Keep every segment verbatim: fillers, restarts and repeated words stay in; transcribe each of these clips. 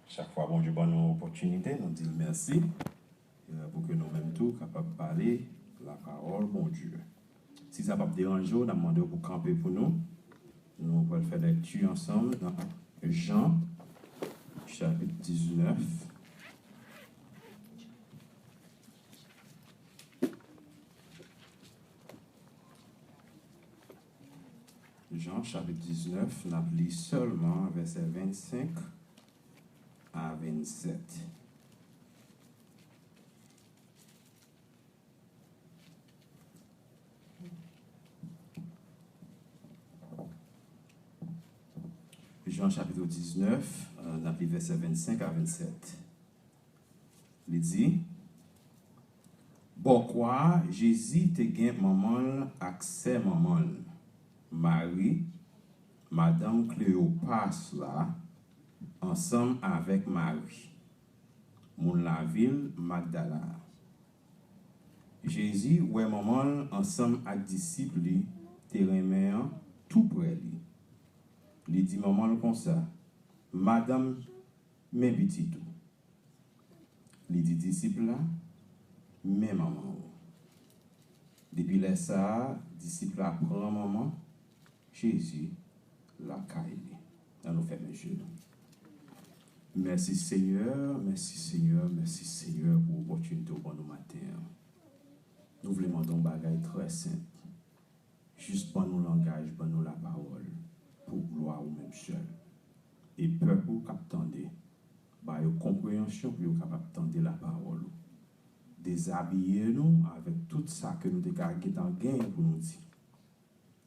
Chak fwa Bondye ban nou opòtinite, nou di l mèsi, e, pou ke nou menm tou kapab pale lapawòl Bondye. Si sa p ap deranje w, n ap mande w pou kanpe pou nou. Nou pral fè lekti ansanm nan Jan, chapit diznèf. Jan, chapit diznèf, n ap li sèlman vèsè vennsenk a vennsèt. Jan chapit diznèf, e, n ap li vèsè vennsenk a vennsèt. Li di, bò kwa a, Jezi te gen manman l ak sè manman l, Mari, madanm Kleyopas la, ansanm avèk Mari, moun lavil Magdala a. Jezi wè manman l ansanm ak disip li te renmen an toupre li. Li di manman l konsa, madanm, men pitit ou. Li di disip la, men manman w. Depi lè sa a, disip la pran manman Jezi lakay li. Ann nou fèmen je nou. Mèsi Senyè, mèsi Senyè, mèsi Senyè pou opòtinite w ban nou maten an. Nou vle mande yon bagay trè senp. Jis ban nou langaj, ban nou lapawòl pou glwa ou menm sèl. E pèp ou k ap tande, ba yo konpreyansyon pou yo kapab tande lapawòl ou. Dezabiye nou avèk tout sa ke nou te ka gentan genyen pou nou di.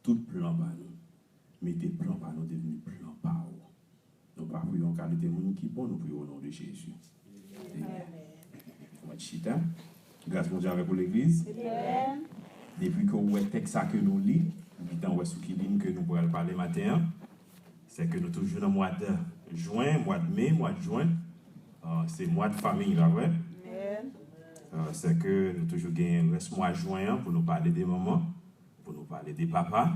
Tout plan pa nou. Mete plan pa nou devni plan pa ou. Nou pa priye yon kalite moun ki bon, nou priye o non de Jezi. Amen. Mwen chita. Gras Bondye avèk ou, legliz. Amen. Depi ke w wè tèks sa ke nou li, ou gentan wè sou ki liy ke nou pral pale maten an. Se ke nou toujou nan mwa de jwen, mwa de me, mwa de jwen. Ah, se mwa de fanmi, pa vre? Amen. Ah, se ke nou toujou gen rès mwa jwen an pou nou pale de manman, pou nou pale de papa,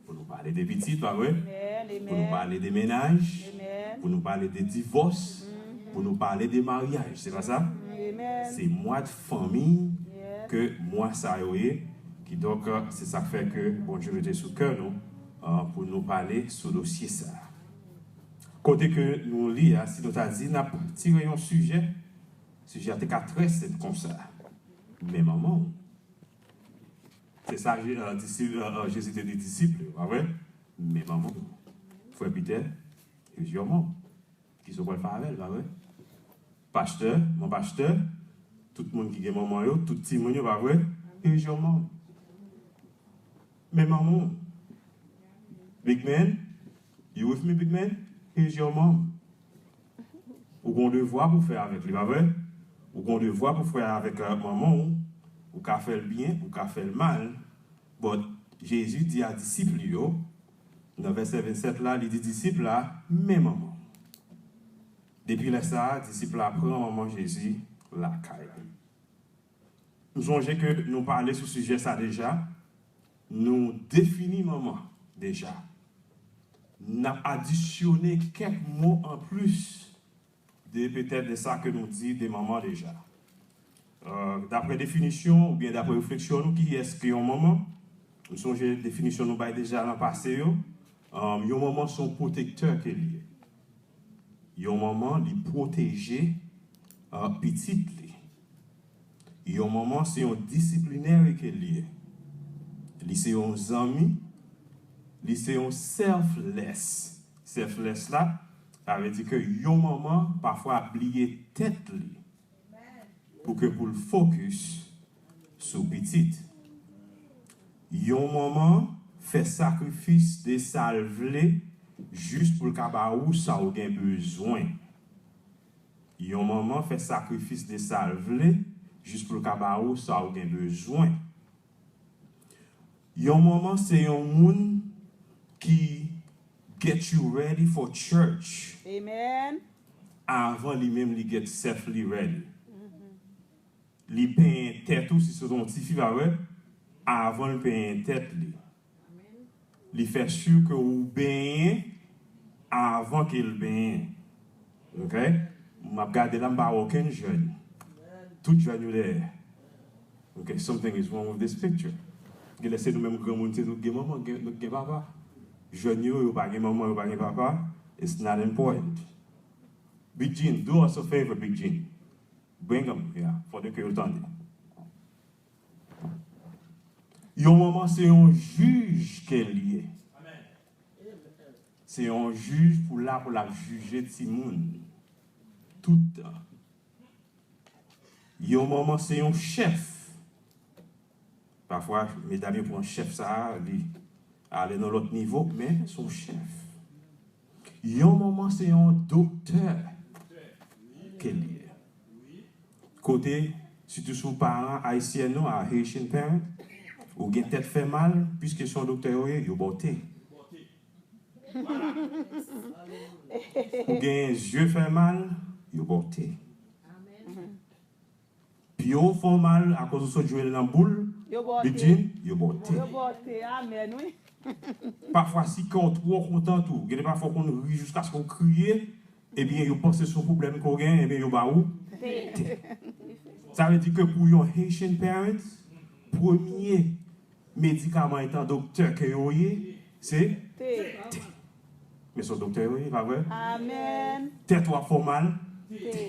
pou nou pale de pitit, pa vre? Amen, amen. Pou nou pale de mennaj, amen, pou nou pale de divòs, mhm, pou nou pale de maryaj, se pa sa? Amen. Se mwa de fanmi, yes, ke mwa sa yo ye. Kidonk, se sa k fè ke Bondye mete sou kè nou, ah, pou nou pale sou dosye sa. Kote ke nou li a, si nou ta di n ap tire yon sijè, sijè a te ka trè senp konsa. Men manman w. Se sa Je-, euh, disip, euh, euh, Jezi te di disip li yo, pa vre? Men manman w. Frè Pitè, here's your mom. Kisa w pral fè avè l, pa vre? Pastè, mon pastè, tout moun ki gen manman yo, tout timoun yo, pa vre? Here's your mom. Men manman w. Big man, you with me, big man? Here's your mom. Ou gon devwa pou fè avèk li, pa vre? Ou gon devwa pou fè avèk, euh, manman w. Ou ka fè l byen, ou ka fè l mal. But Jezi di a disip li yo, nan vèsè vennsèt la, li di disip la, men manman w. Depi lè sa a, disip la pran manman Jezi lakay li. M sonje ke nou pale sou sijè sa deja, nou defini manman deja. N ap adisyone kèk mo anplis de petèt de sa ke nou di de manman deja. Euh, daprè definisyon oubyen daprè refleksyon nou, kiyès ki yon manman? M sonje definisyon nou bay deja nan pase yo. Euh, yon manman se yon pwotektè ke li ye. Yon manman, li pwoteje, euh, pitit li. Yon manman, se yon disiplinè ke li ye. Li se yon zanmi, li se yon selfless. Selfless la, sa vle di ke yon manman pafwa ap bliye tèt li pou ke pou l fokis sou pitit. Yon manman fè sakrifis de sa l vle jis pou l ka ba ou sa w gen bezwen. Yon manman fè sakrifis de sa l vle jis pou l ka ba ou sa w gen bezwen. Yon manman se yon moun ki get you ready for church. Amen. Avan li menm li get self li ready. Mhm. Li penyen tèt ou, si se yon tifi, pa vre, avan l penyen tèt li. Li fè si ke ou benyen avan ke l benyen. Ok? M ap gade la, m pa wè okenn jèn. Tout jèn yo dèyè. Ok, something is wrong with this picture. Genlè se nou menm granmoun, se nou k gen manman, gen, nou k gen papa. Jèn yo, yo pa gen manman, yo pa gen papa. It's not important. Big Gene, do us a favor, Big Gene. Bring them here, fòde ke yo tande. Yon manman se yon jij ke l ye. Se yon jij pou la pou l ap jije timoun. Tout tan. Yon manman se yon chèf. Pafwa, medam yo pran chèf sa a, li ale nan lòt nivo, men se yon chèf. Yon manman se yon doktè ke l ye. Kote, sitou si w paran ayisyen nou, a Haitian parent, ou gen tèt fè mal, piske se yon doktè yo ye, yo ba w te. Ou gen zye fè mal, yo ba w te. Pye w fè w mal akoz ou sot jwe nan boul, Big Gene, yo ba w te. Yo ba w te, amèn, wi. Pafwa, si kè w twò kontan tou, gen de pafwa w konn ri jiskaske w kriye, ebyen, yo panse se yon pwoblèm ke w gen, ebyen, yo ba ou te. Sa vle di ke pou yon Haitian parents, premye medikaman etan doktè ke yo ye, se te. Men se yon doktè yo ye, pa vre? Amèn. Tèt w ap fè w mal? Te.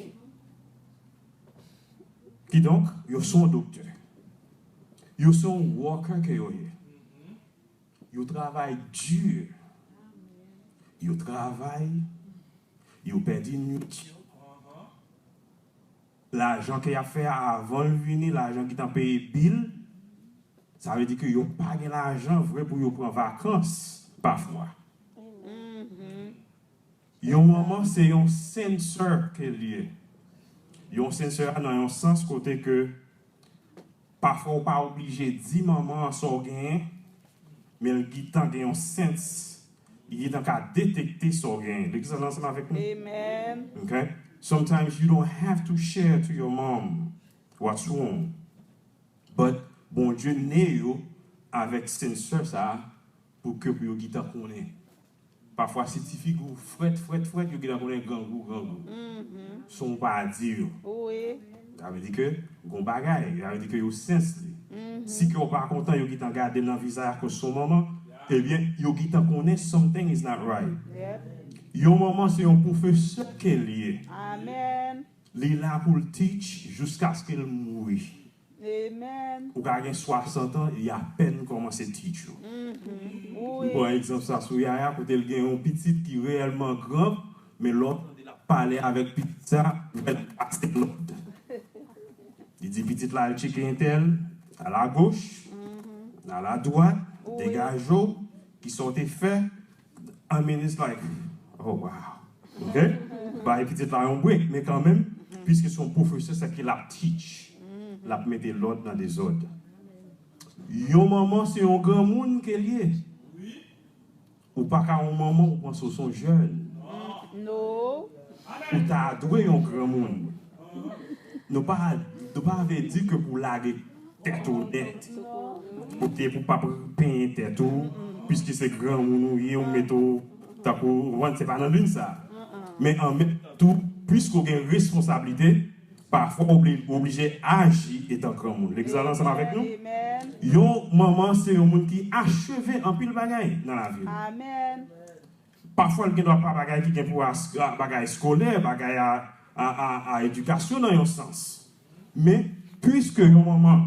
Kidonk, yo se yon doktè. Yo se yon worker ke yo ye. Yo travay di. Yo travay, yo pèdi nwit yo. Lajan ke y ap fè a, avan l vini, lajan ki t ap peye bil. Sa vle di ke yo pa gen lajan vre pou yo pran vakans, pafwa. Yon manman se yon sensè ke l ye. Yon sensè a nan yon sans kote ke pafwa w pa oblije di manman an sa w genyen, men l gentan gen yon sense, li gentan ka detekte sa w genyen. Legliz la ansanm avèk nou? Amen. Okay? Sometimes you don't have to share to your mom what's wrong. But Bondye ne yo avèk sensè sa a pou ke pou yo gentan konnen. Pafwa, si ti figi w frèt, frèt, frèt, yo gentan konnen grangou, grangou. San w pa di yo. Wi. Sa vle di ke gon bagay, sa vle di ke yo sense li. Si kè w pa kontan, yo gentan gade l nan vizaj akoz se yon manman, ebyen, yo gentan konnen something is not right. Yep. Yon manman se yon pwofesè ke l ye. Amen. Li la pou l teach jiskaske l mouri. Amen. Ou ka gen swasant an, li apèn kòmanse teach ou. M pran egzanp sa sou Yaya, kote l gen yon pitit ki reyèlman gran, men lè w tande l ap pale avèk pitit sa, ou wè l ap pase lòd. Li di pitit la al tcheke entèl, al agoch, al adwat, degaje w, kisa w te fè, I mean, it's like, oh wow. Ok? Bay pitit la yon break, men kanmenm, piske se yon pwofesè, sa ki l ap teach. L ap mete lòd nan dezòd. Yon manman se yon granmoun ke l ye. Ou pa ka yon manman, ou panse w se yon jèn. No. Ou ta dwe yon granmoun. Nou pa, nou pa vle di ke pou lage tèt ou nèt. Ou te pou pa penyen tèt ou, piske se granmoun ou ye, ou mete w tankou, ou konprann, se pa nan liy sa. Men an menm tan tou, piske w gen responsablite, pafwa w obli-, w oblije aji etan granmoun. Legliz la ansanm avèk nou? Amen. Yon manman se yon moun ki acheve anpil bagay nan lavi l. Amen. Pafwa, l gen dwa pa bagay ki gen pou wè s-, bagay eskolè, bagay a, a, a, a edikasyon nan yon sans. Men, piske yon manman,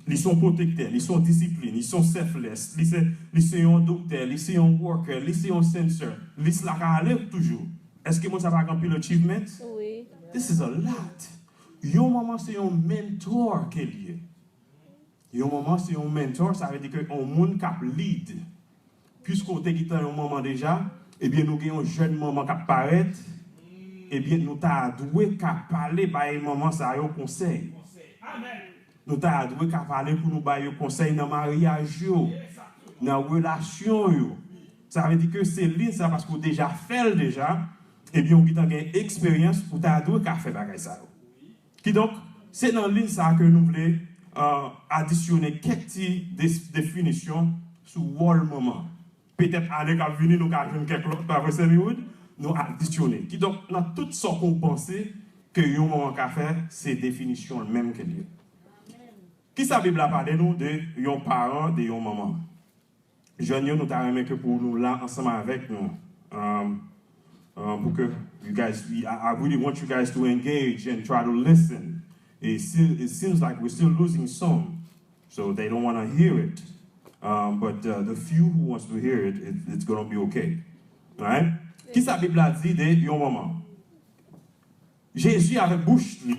li se yon pwotektè, li se yon disiplin, li se yon selfless, li se, li se yon doktè, li se yon worker, li se yon sensè, lis la ka ale toujou. Èske moun sa pa gen anpil achievements? Wi. This is a lot. Yon manman se yon mentor ke l ye. Yon manman se yon mentor, sa vle di ke yon moun k ap lead. Piske w te gentan yon manman deja, ebyen nou gen yon jèn manman k ap parèt, ebyen nou ta dwe ka pale bay manman sa yo konsèy. Nou ta dwe ka pale pou nou ba yo konsèy nan maryaj yo, nan relasyon yo. Sa vle di ke se liy sa, paske w deja fè l deja, ebyen w gentan gen eksperyans, ou ta dwe ka fè bagay sa yo. Kidonk, se nan liy sa a ke nou vle, euh, adisyonnen kèk ti de-, definisyon sou wòl manman. Petèt ane k ap vini, nou ka jwenn kèk lòt, pa vre, Sè Miwood? nou adisyone. Kidonk, nan tout sa ke w panse ke yon manman ka fè, se definisyon l menm ke l ye. Kisa Bib la pale nou de yon paran, de yon manman? Jèn yo, nou ta renmen ke pou nou la ansanm avèk nou. Um, um, pou ke you guys, we, I, I really want you guys to engage and try to listen. It, se- it seems like we're still losing some, so they don't want to hear it. Um, but uh, the few who wants to hear it, it, it's going to be okay. Right? Kisa Bib la di de yon manman? Jezi avèk bouch li,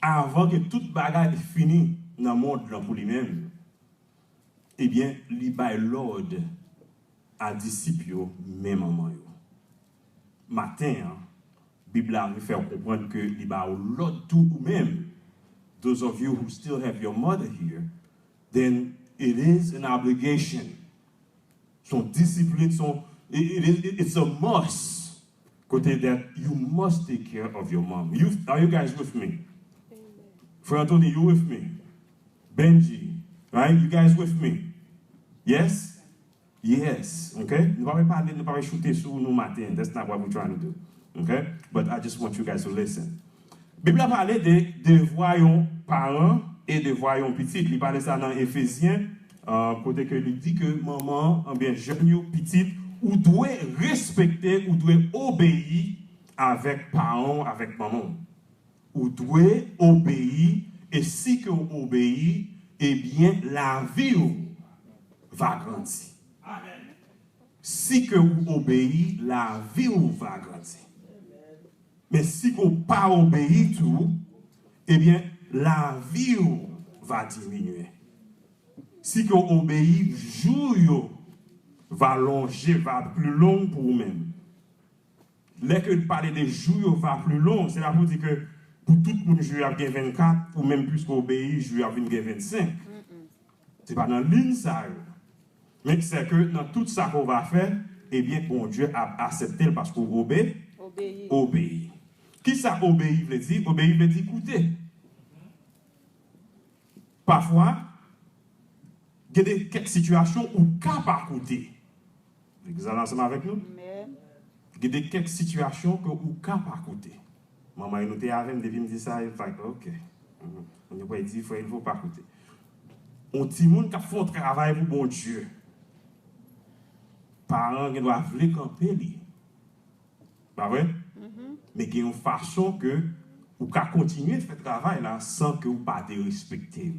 avan ke tout bagay fini nan mond lan pou li menm, ebyen, li bay lòd a disip yo, men manman yo. Maten an, Bib la vle fè w konprann ke li ba w lòd tou ou menm. Those of you who still have your mother here, then it is an obligation. Se yon disiplin, se yon, it, it, it's a must. Kote that you must take care of your mom. You, are you guys with me? Frè Anthony, you with me? Benji, right? You guys with me? Yes? Yes, ok? Nou pa pe pale, nou pa pe choute sou nou maten. That's not what we're trying to do. Ok? But I just want you guys to listen. Bib la pale de devwa yon paran e devwa yon pitit. Li pale sa nan Efezyen, uh, kote ke li di ke manman, anbyen jèn yo, pitit, ou dwe respekte, ou dwe obeyi avèk paran w, avèk manman w. Ou dwe obeyi, e si ke w obeyi, ebyen, lavi w va grandi. Si ke ou obeyi, lavi w va grandi. Men si ke w pa obeyi tou, ebyen, lavi w va diminye. Si ke w obeyi, jou yo va lonje, va pli long pou ou menm. Lè ke l pale de jou yo va pli long, se pa pou di ke pou tout moun jou yo ap gen vennkat, ou menm plis ke w obeyi, jou yo ap vin gen vennsenk. Se pa nan liy sa yo. Men se ke nan tout sa ke w va fè, ebyen, Bondye ap aksepte l paske w obe- Obeyi. Obeyi. Kisa obeyi vle di? Obeyi vle di koute. Pafwa, gen de kèk sitiyasyon ou ka pa koute. Legliz la ansanm avèk nou? Amen. Gen de kèk sitiyasyon ke ou ka pa koute. Manman yo, nou te avè m, depi m di sa, yo like, ok. Mhm. Moun yo pral di, frè, il faut pa koute. On timoun k ap fè yon travay pou Bondye, paran gen dwa vle kanpe li. Pa vre? Men gen yon fason ke ou ka kontinye fè travay la san ke ou pa derespekte yo.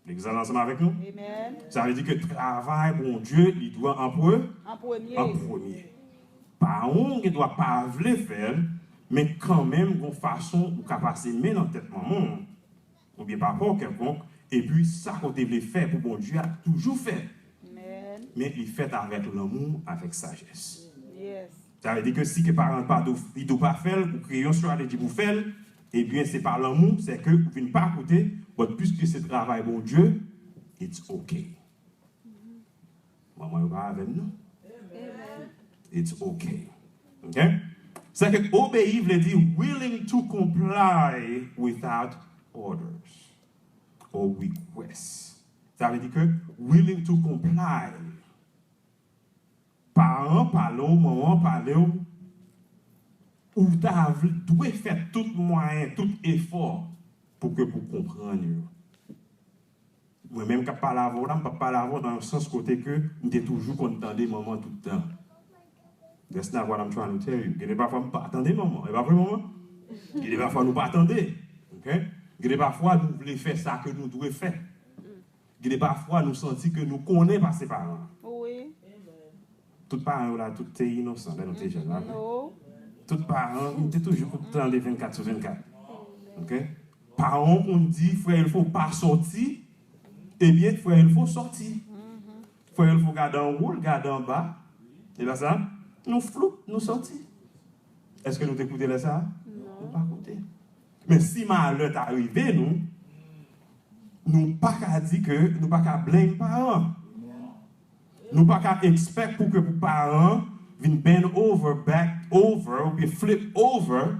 Legliz la ansanm avèk nou? Amen. Sa vle di ke travay Bondye, li dwe an pre- An premye. An premye. Paran w gen dwa pa vle fè l, men kanmenm, gon fason ou ka pase men nan tèt manman w, oubyen papa w kèlkonk, epi sa ke w te vle fè pou Bondye a toujou fèt. Amen. Men li fèt avèk lanmou, avèk sajès. Yes. Sa vle di ke si ke paran pa do, li do pa fè l, ou kreye yon strateji pou fè l, ebyen, se pa lanmou, se ke ou vin pa koute, but piske se travay Bondye, it's ok. Manman yo pa avè m, non. It's ok. Ok? Sa ke obeyi vle di willing to comply without orders or request. Sa vle di ke willing to comply. Paran pale w, manman pale w, ou ta vle, dwe fè tout mwayen, tout efò pou ke pou konprann yo. Mwen menm k ap pale avè w la, m p ap pale avè w nan yon sans kote ke m te toujou konn tande manman tout tan. That's not what I'm trying to tell you. Gen de pafwa m pa tande manman. E pa vre, manman? Gen de pafwa nou pa tande. Ok? Gen de pafwa nou vle fè sa ke nou dwe fè. Gen de pafwa nou santi ke nou konnen pase paran. Wi. Tout paran yo la, tout te inosan lè nou te jèn la. No. Tout paran, nou te toujou pou tande vennkat sou vennkat. Ok? Paran w konn di, frè, il faut pa sòti, ebyen, frè, il faut sòti. Frè, il faut gade anwo, l gade anba. E pa sa? Nou floup, nou sòti. Èske nou te koute lè sa a? Non. Nou pa koute. Men si malè ta rive nou, nou pa ka di ke, nou pa ka blame paran. Nou pa ka expect pou ke pou paran vin bend over, back over, oubyen flip over,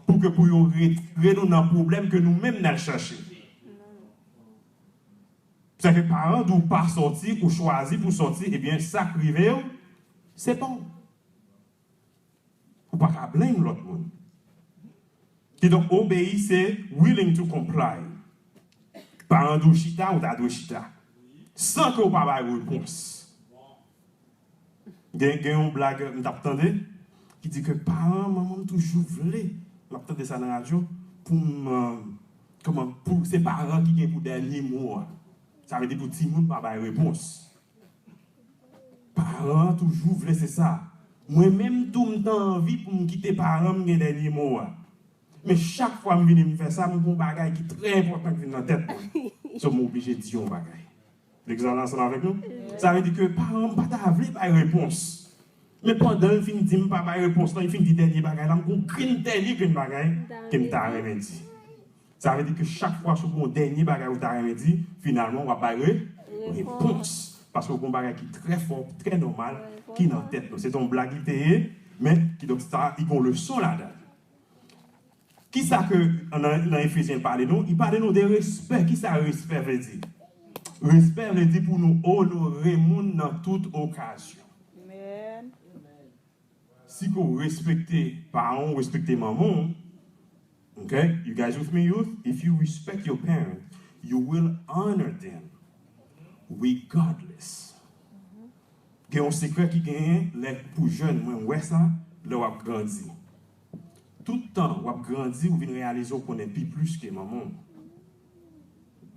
pou ke pou yo retire nou nan pwoblèm ke nou menm n al chache. Sa ke paran di w pa sòti, ou chwazi pou sòti, ebyen, sa k rive w, se pa w. Ou pa ka blame lòt moun. Kidonk, obeyi se willing to comply. Paran di w chita, ou ta dwe chita. San ke w pa bay repons. Gen, gen yon blag m t ap tande ki di ke paran manman m toujou vle, m ap tande sa nan radyo, pou m, euh, kòman, pou se paran ki gen pou dènye mo a. Sa vle di pou timoun pa bay repons. Paran an toujou vle se sa. Mwen menm tou m t anvi pou m kite paran m gen dènye mo a. Men chak fwa m vini m fè sa, m gen yon bagay ki trè enpòtan ki vin nan tèt mwen. So m oblije di yon bagay. Lèzanmi ansanm avèk nou? Sa vle di ke paran m pa ta vle bay repons. Men pandan l fin di m pa bay repons lan, li fin di dènye bagay la, m gen yon grenn dènye grenn bagay ke m ta renmen di. Sa vle di ke chak fwa si w gen yon dènye bagay ou ta renmen di, finalman w ap bay re- repons. Paske w gen yon bagay ki trè fò, trè nòmal, ki nan tèt nou. Se te yon blag li te ye, men kidonk sa, li gen yon leson ladan l. Kisa ke nan, nan Efezyen pale nou? Li pale nou de respè. Kisa respè vle di? Respè vle di pou nou onore moun nan tout okazyon. Si ke w respekte paran w, respekte manman w, okay? You guys with me, youth? If you respect your parent, you will honor them regardless. Gen yon sekrè ki genyen lè pou jèn, mwen wè sa, lè w ap grandi. Tout tan w ap grandi, ou vin reyalize w konnen pi plis ke manman w.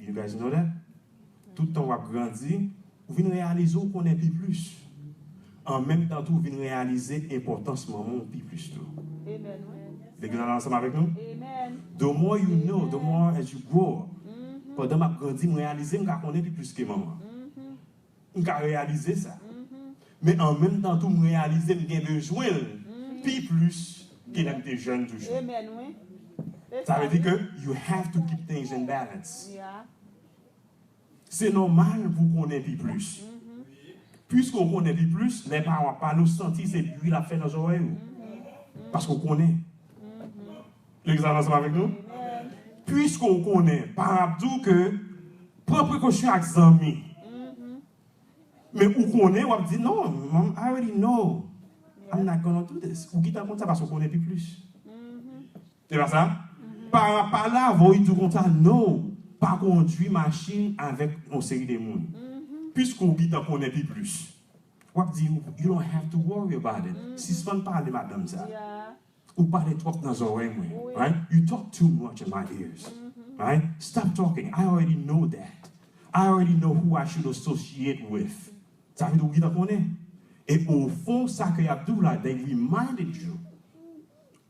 You guys know that? Tout tan w ap grandi, ou vin reyalize w konnen pi plis. An menm tan tou, ou vin reyalize enpòtans manman w pi plis tou. Legliz la ansanm avèk nou? The more you know, the more as you grow up. Pandan m ap grandi, m reyalize m ka konnen pi plis ke manman. M ka reyalize sa. Men an menm tan tou, m reyalize m gen bezwen l pi plis ke lè m te jèn toujou. Sa vle di ke you have to keep things in balance. Se nòmal pou w konnen pi plis. Piske w konnen pi plis, lè paran w ap pale, w santi se bri l ap fè nan zòrèy ou. Paske w konnen. Legliz la ansanm avèk nou? Piske w konnen, paran ap di w ke pran prekosyon ak zanmi. Men ou konnen, w ap di, "Non, mom, I already know. I'm not gonna do this." Ou gentan konn sa paske w konnen pi plis. Se pa sa? Paran pa la, voye di w konsa, "No, pa kondwi machin avèk yon seri de moun." Piske w gentan konnen pi plis. W ap di, "You don't have to worry about it." Sispann pale madanm sa. Ou pale twòp nan zòrèy mwen. Right? You talk too much in my ears. Right? Stop talking. I already know that. I already know who I should associate with. Sa vle di w gentan konnen. E o fon, sa ke y ap di w la, they reminded you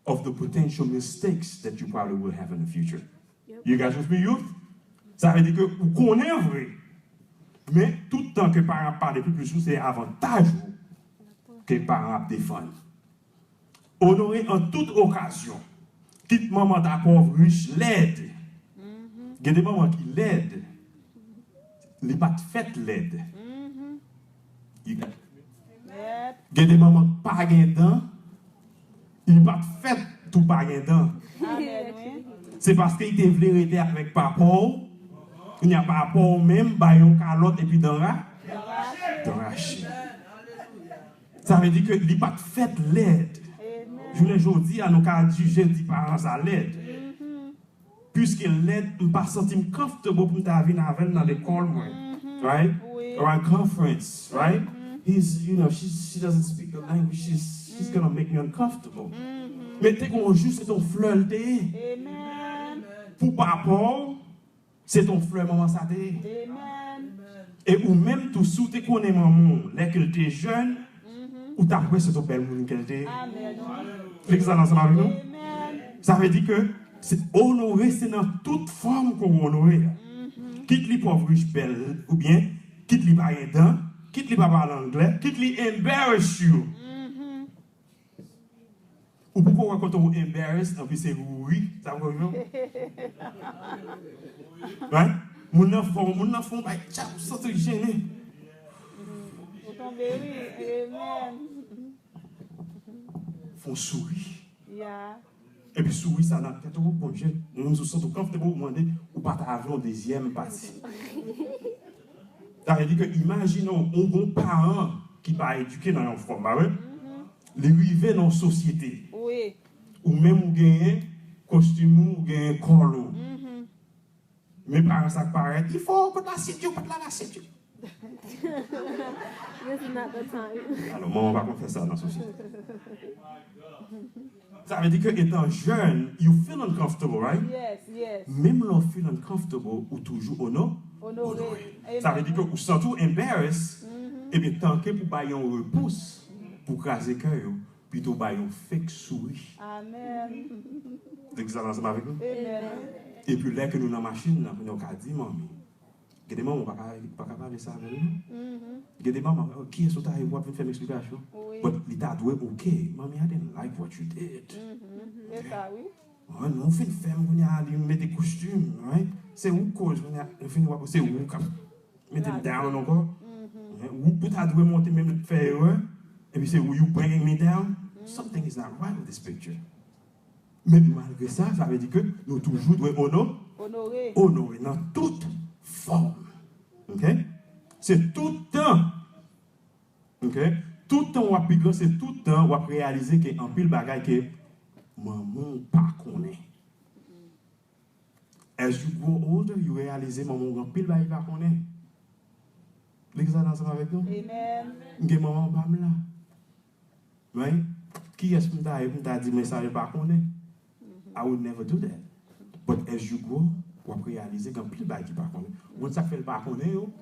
of the potential mistakes that you probably will have in the future. You guys with me, youth? Sa vle di ke ou konnen vre. Men tout tan ke paran ap pale pi plis ou, se avantaj ou ke paran ap defann. Onore an tout okazyon. Kit manman ta pòv, rich, lèd. Gen de manman ki lèd. Li pa t fèt lèd. Li pa t Gen de manman k pa gen dan, li pa t fèt tou pa gen dan. Se paske li te vle rete avèk papa w, kounye a papa w menm bay yon kalòt epi dan ra, dan rache. Sa vle di ke li pa t fèt lèd. Jounen jodi a, nou ka jije di paran sa lèd. Piske lèd, m pa santi m comfortable pou m ta vin avè l nan lekòl mwen. Right? Or a conference, right? He's, you know, she, she doesn't speak the language. She's, she's gonna make me uncomfortable. Men te gen yon jou, se te yon flè l te ye. Pou papa w, se te yon flè manman sa te ye. E ou menm tou, si w te konnen manman w lè ke l te jèn, ou t ap wè se t on bèl moun ke l te ye. Legliz la ansanm avèk nou? Sa vle di ke se onore, se nan tout fòm ke w onore a. Kit li pòv, rich, bèl, oubyen kit li pa gen dan, kit li pa pale anglè, kit li embarrass you. Ou poko wè kote w embarrass, anpi se ou ri, sa poko rive w? Right? Moun nan fè w, moun nan fè w bay tchap, ou santi w jennen. Ou tonbe ri, amen. Fè w souri. Epi souri sa nan tèt ou, Bondye, menm si w santi w comfortable, ou mande, ou pa ta vle yon dezyèm pati. Sa vle di ke imajine w, ou gon paran ki pa edike nan yon fòm, pa vre? Li rive nan yon sosyete. Wi. Ou menm ou genyen kostim ou, ou genyen kòl ou. Men paran sa k parèt, "Il faut, kot lasyèt yo, kot la lasyèt yo?" This is not the time. Alò, manman pa konn fè sa nan sosyete. Sa vle di ke etan jèn, you feel uncomfortable, right? Yes, yes. Menm lè w feel uncomfortable, ou toujou ono-, onore. Sa vle di ke ou santi w embarrass, ebyen tanke pou bay yon repons pou kraze kè yo, pito bay yon fake souri. Amen. Legliz la ansanm avèk nou? Amen. Epi lè ke nou nan machin nan, kounye a w ka di manmi, gen de manman w pa ka, pa ka pale sa avè l non. Gen de manman, "Oh, kiyès ou ta ye pou w ap vin fè m eksplikasyon?" Wi. But li ta dwe oke. "Mommy, I didn't like what you did." Se sa, wi. "Oh, nou fin fè m kounye a, li mete kostim, right? Se ou k koz kounye a, nou fin wè se ou k ap mete m down ankò." Ou pou ta dwe monte menm fè erè, epi se ou, "You bringing me down?" Something is not right with this picture. Men malgre sa, sa vle di ke nou toujou dwe ono-, onore nan tout fòm. Ok? Se tout tan. Ok? Tout tan w ap pi gran, se tout tan w ap reyalize ke anpil bagay ke manman w pa konnen. As you grow older, you realize manman w gen anpil bagay li pa konnen. Legliz la ansanm avèk nou? Amen. M gen manman pa m la. Right? Kiyès pou m ta ye pou m ta di mwen sa yo pa konnen? I would never do that. But as you grow, w ap reyalize gen anpil bagay ki pa konnen. Ou konn sa k fè l pa konnen yo?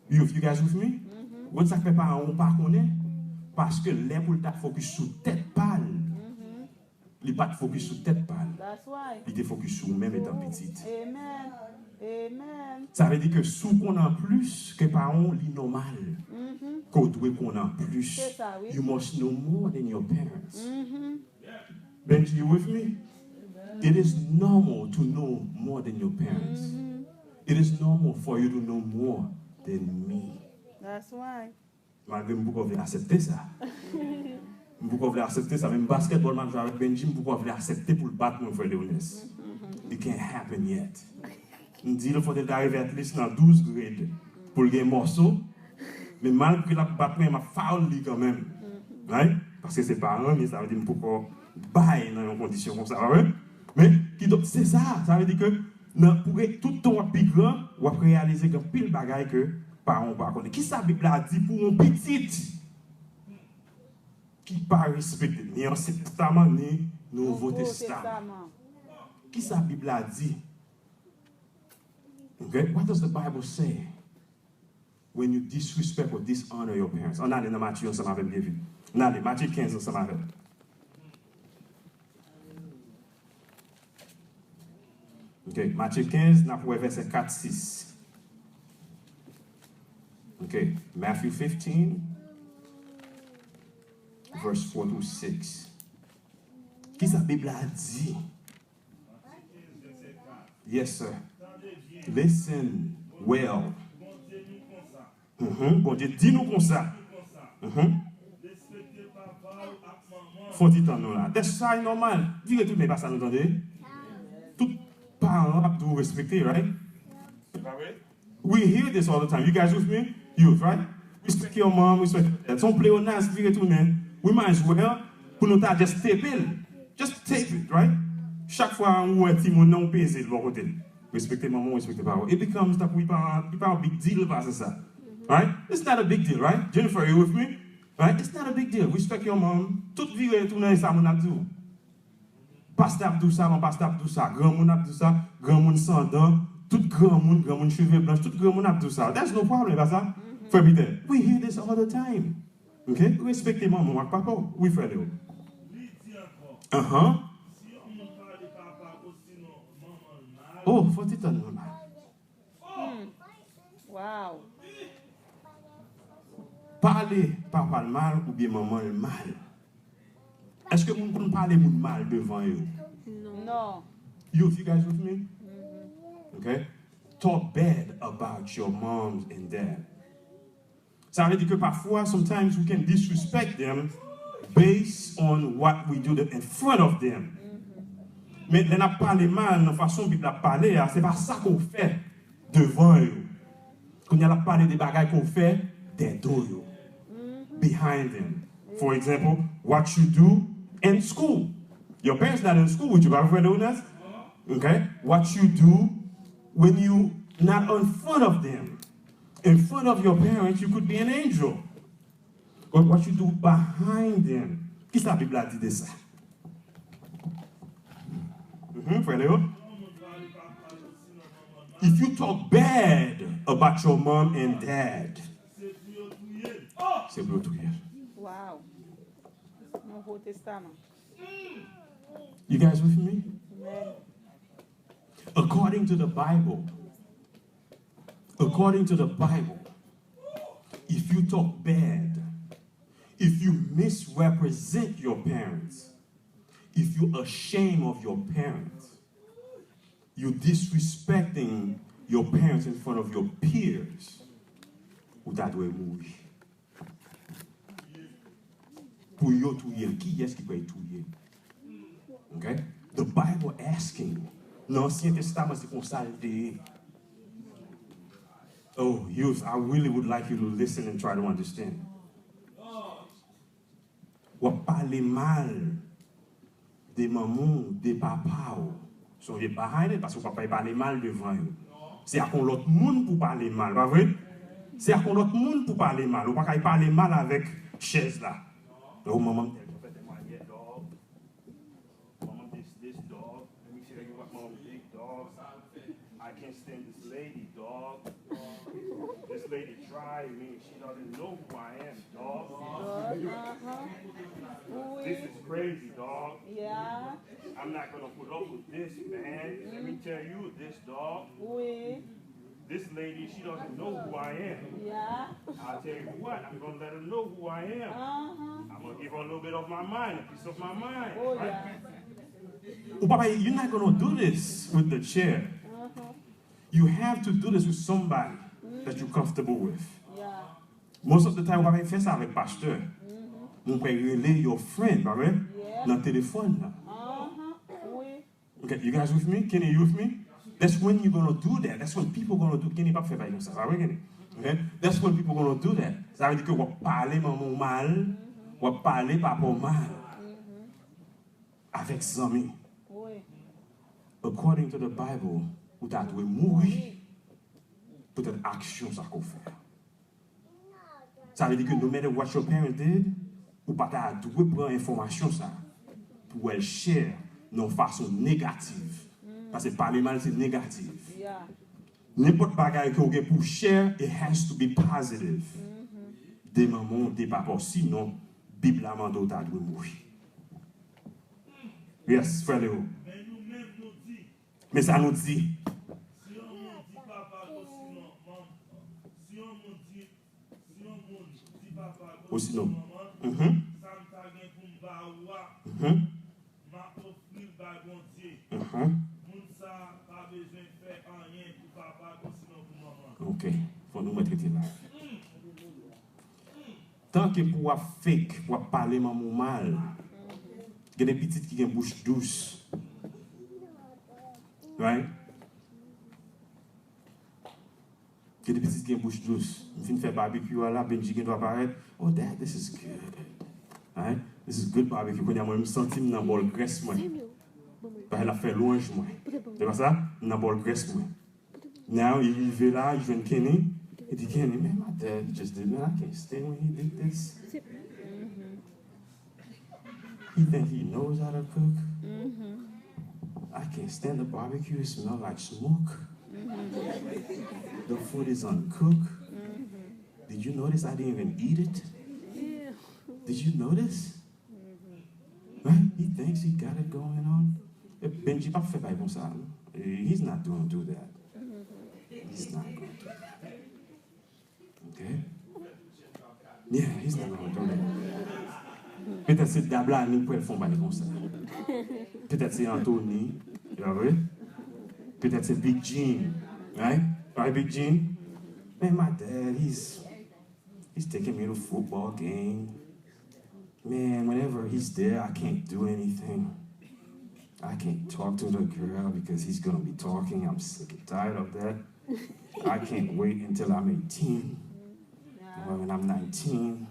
You, you guys with me? Ou konn sa k fè paran w pa konnen? Paske lè pou l ta fokis sou tèt pa l, li pa t fokis sou tèt pa l. Li te fokis sou ou menm etan pitit. Sa vle di ke si w konnen plis ke paran w, li nòmal ke w dwe konnen plis. You must know more than your parents. Benji, you with me? It is normal to know more than your parents. It is normal for you to know more than me. Malgre m poko vle aksepte sa. M poko vle aksepte sa, menm basketball m ap jwe avèk Benji, m poko vle aksepte pou l bat mwen, frè Leonès. It can't happen yet. M di l fò l ta rive at least nan douz grade pou l gen mòso. Men malgre l ap bat mwen, m ap foul li kanmenm. Right? Paske se paran m ye, sa vle di m poko bay nan yon kondisyon konsa, pa vre? Men, kidonk, se sa, sa vle di ke nan, pou re-, tout tan w ap pi gran, w ap reyalize gen anpil bagay ke paran w pa konnen. Kisa Bib la di pou yon pitit ki pa respekte ni Ansyen Testaman, ni Nouvo Testaman? Kisa Bib la di? Ok? What does the Bible say when you disrespect or dishonor your parents? Ann ale nan Matye ansanm avè m byen vit. Ann ale, Matye kenz ansanm avè m. Ok, Matye kenz, n ap wè vèsè kat, sis. Ok, Matthew fifteen, verse four through six. Kisa Bib la di? Yes, sir. Listen well. Mhm, Bondye di nou konsa. Mhm. Fò ti tann nou la. That's sa, e nòmal. Vire tounen, pa sa nou tande. Tout paran ap di w respekte, right? Se pa vre? We hear this all the time. You guys with me? Youth, right? Respect your mom, respect your dad. Se yon pleonasm, vire tounen. We might as well, pou nou ta just tape l. Just tape it, right? Chak fwa ou wè timoun nan, ou peze l bò kote l. Respekte manman w, respekte papa w. It becomes tankou li pa, li pa yon big deal pase sa. Right? It's not a big deal, right? Jennifer, you with me? Right? It's not a big deal. Respect your mom. Tout vire tounen e sa moun ap di w. Pastè ap di w sa, non, pastè ap di w sa. Granmoun ap di w sa, granmoun san dan, tout granmoun, granmoun cheve blanch, tout granmoun ap di w sa. There's no problem, e pa sa? Frè Peter, we hear this all the time. Ok? Respekte manman w ak papa w. Wi, frè Leo. Li di ankò, anhan, si yon moun pale papa l osinon manman l mal. Oh, fò ti tann nou la. Hmm. Wow. Pale papa l mal oubyen manman l mal. Èske moun konn pale moun mal devan yo? Non. Youth, you guys with me? Okay? Talk bad about your moms and dad. Sa vle di ke pafwa, sometimes we can disrespect them based on what we do in front of them. Men lè n ap pale mal nan fason Bib la ap pale a, se pa sa ke w fè devan yo. Kounye a l ap pale de bagay ke w fè dèdo yo. Behind them. For example, what you do in school. Your parents not in school with you, pa vre, Leonidas? Okay? What you do when you not in front of them. In front of your parents, you could be an angel. But what you do behind them. Kisa Bib la di de sa? Mhm, frè Leo. If you talk bad about your mom and dad, se pou yo touye. Wow. Nouvo Testaman. You guys with me? Amen. According to the Bible, according to the Bible, if you talk bad, if you misrepresent your parents, if you ashamed of your parents, you disrespecting your parents in front of your peers, ou ta dwe mouri. Pou yo touye l, kiyès ki pral touye l? Okay? The Bible asking. Nan Ansyen Testaman, se konsa l te ye. Oh, youth, I really would like you to listen and try to understand. W ap pale mal de manman w, de papa w. Sonje, behind it, paske w p ap pale mal devan yo. Se ak yon lòt moun pou pale mal, pa vre? Se ak yon lòt moun pou pale mal. Ou pa kay pale mal avèk chèz la. Oh, manman m tèl jan fè tèl manyè, dog. Manman m this, this, dog. Let me see that you want manman m big, dog. I can't stand this lady, dog. This lady try me. She doesn't know who I am, dog. This is crazy, dog. I'm not gonna put up with this, man. Let me tell you this, dog. This lady, she doesn't know who I am. I'll tell you what, I'm gonna let her know who I am. I'm gonna give her a little bit of my mind, a piece of my mind. Right? Ou pa, you're not gonna do this with the chair. You have to do this with somebody that you're comfortable with. Most of the time, ou pa fè sa avèk pastè. Ou pral rele your friend, pa vre? Nan telefòn nan. Okay, you guys with me? Kenny, you with me? That's when you're gonna do that. That's when people gonna do. Kenny p ap fè bagay konsa, pa vre, Kenny? Okay? That's when people gonna do that. Sa vle di ke w ap pale manman w mal, w ap pale papa w mal. Avèk zanmi. According to the Bible, ou ta dwe mouri poutèt aksyon sa ke w fè. Sa vle di ke no matter what your parents did, ou pa ta dwe pran enfòmasyon sa pou w al share nan yon fason negatif. Paske pale mal se negatif. Nenpòt bagay ke w gen pou w share, it has to be positive. De manman w, de papa w. Sinon, Bib la mande w ta dwe mouri. Yes, frè Leo. Men sa nou di. Osinon. Mhm. Mhm. Mhm. Ok. Fò nou mèt rete la. Tanke pou w ap fake, w ap pale manman w mal. Gen de pitit ki gen bouch dous. Right? Gen de pitit ki gen bouch dous. M fin fè babekyou a la, Benji gen dwa parèt. Oh, dad, this is good. Right? This is good barbecue. Kounye a mwen, m santi m nan bòl grès mwen. Paske l ap fè lwanj mwen. Se pa sa? M nan bòl grès mwen. Now, li rive la, li jwenn Kenny. Li di, Kenny, man, my dad just did, man, I can't stand when he did this. He think he knows how to cook. I can't stand the barbecue. It smell like smoke. The food is uncooked. Did you notice I didn't even eat it? Did you notice? Right? He thinks he got it going on. Benji p ap fè bagay konsa, non. He's not gonna do that. He's not gonna do that. Okay? Yeah, he's not gonna do that. Petèt se Dablani k pral fè yon bagay konsa. Petèt se Anthony, you know, right? Petèt se Big Gene, right? Right, Big Gene? Man, my dad, he's he's taking me to football game. Man, whenever he's there, I can't do anything. I can't talk to the girl because he's gonna be talking. I'm sick and tired of that. I can't wait until I'm eighteen or when I'm nineteen.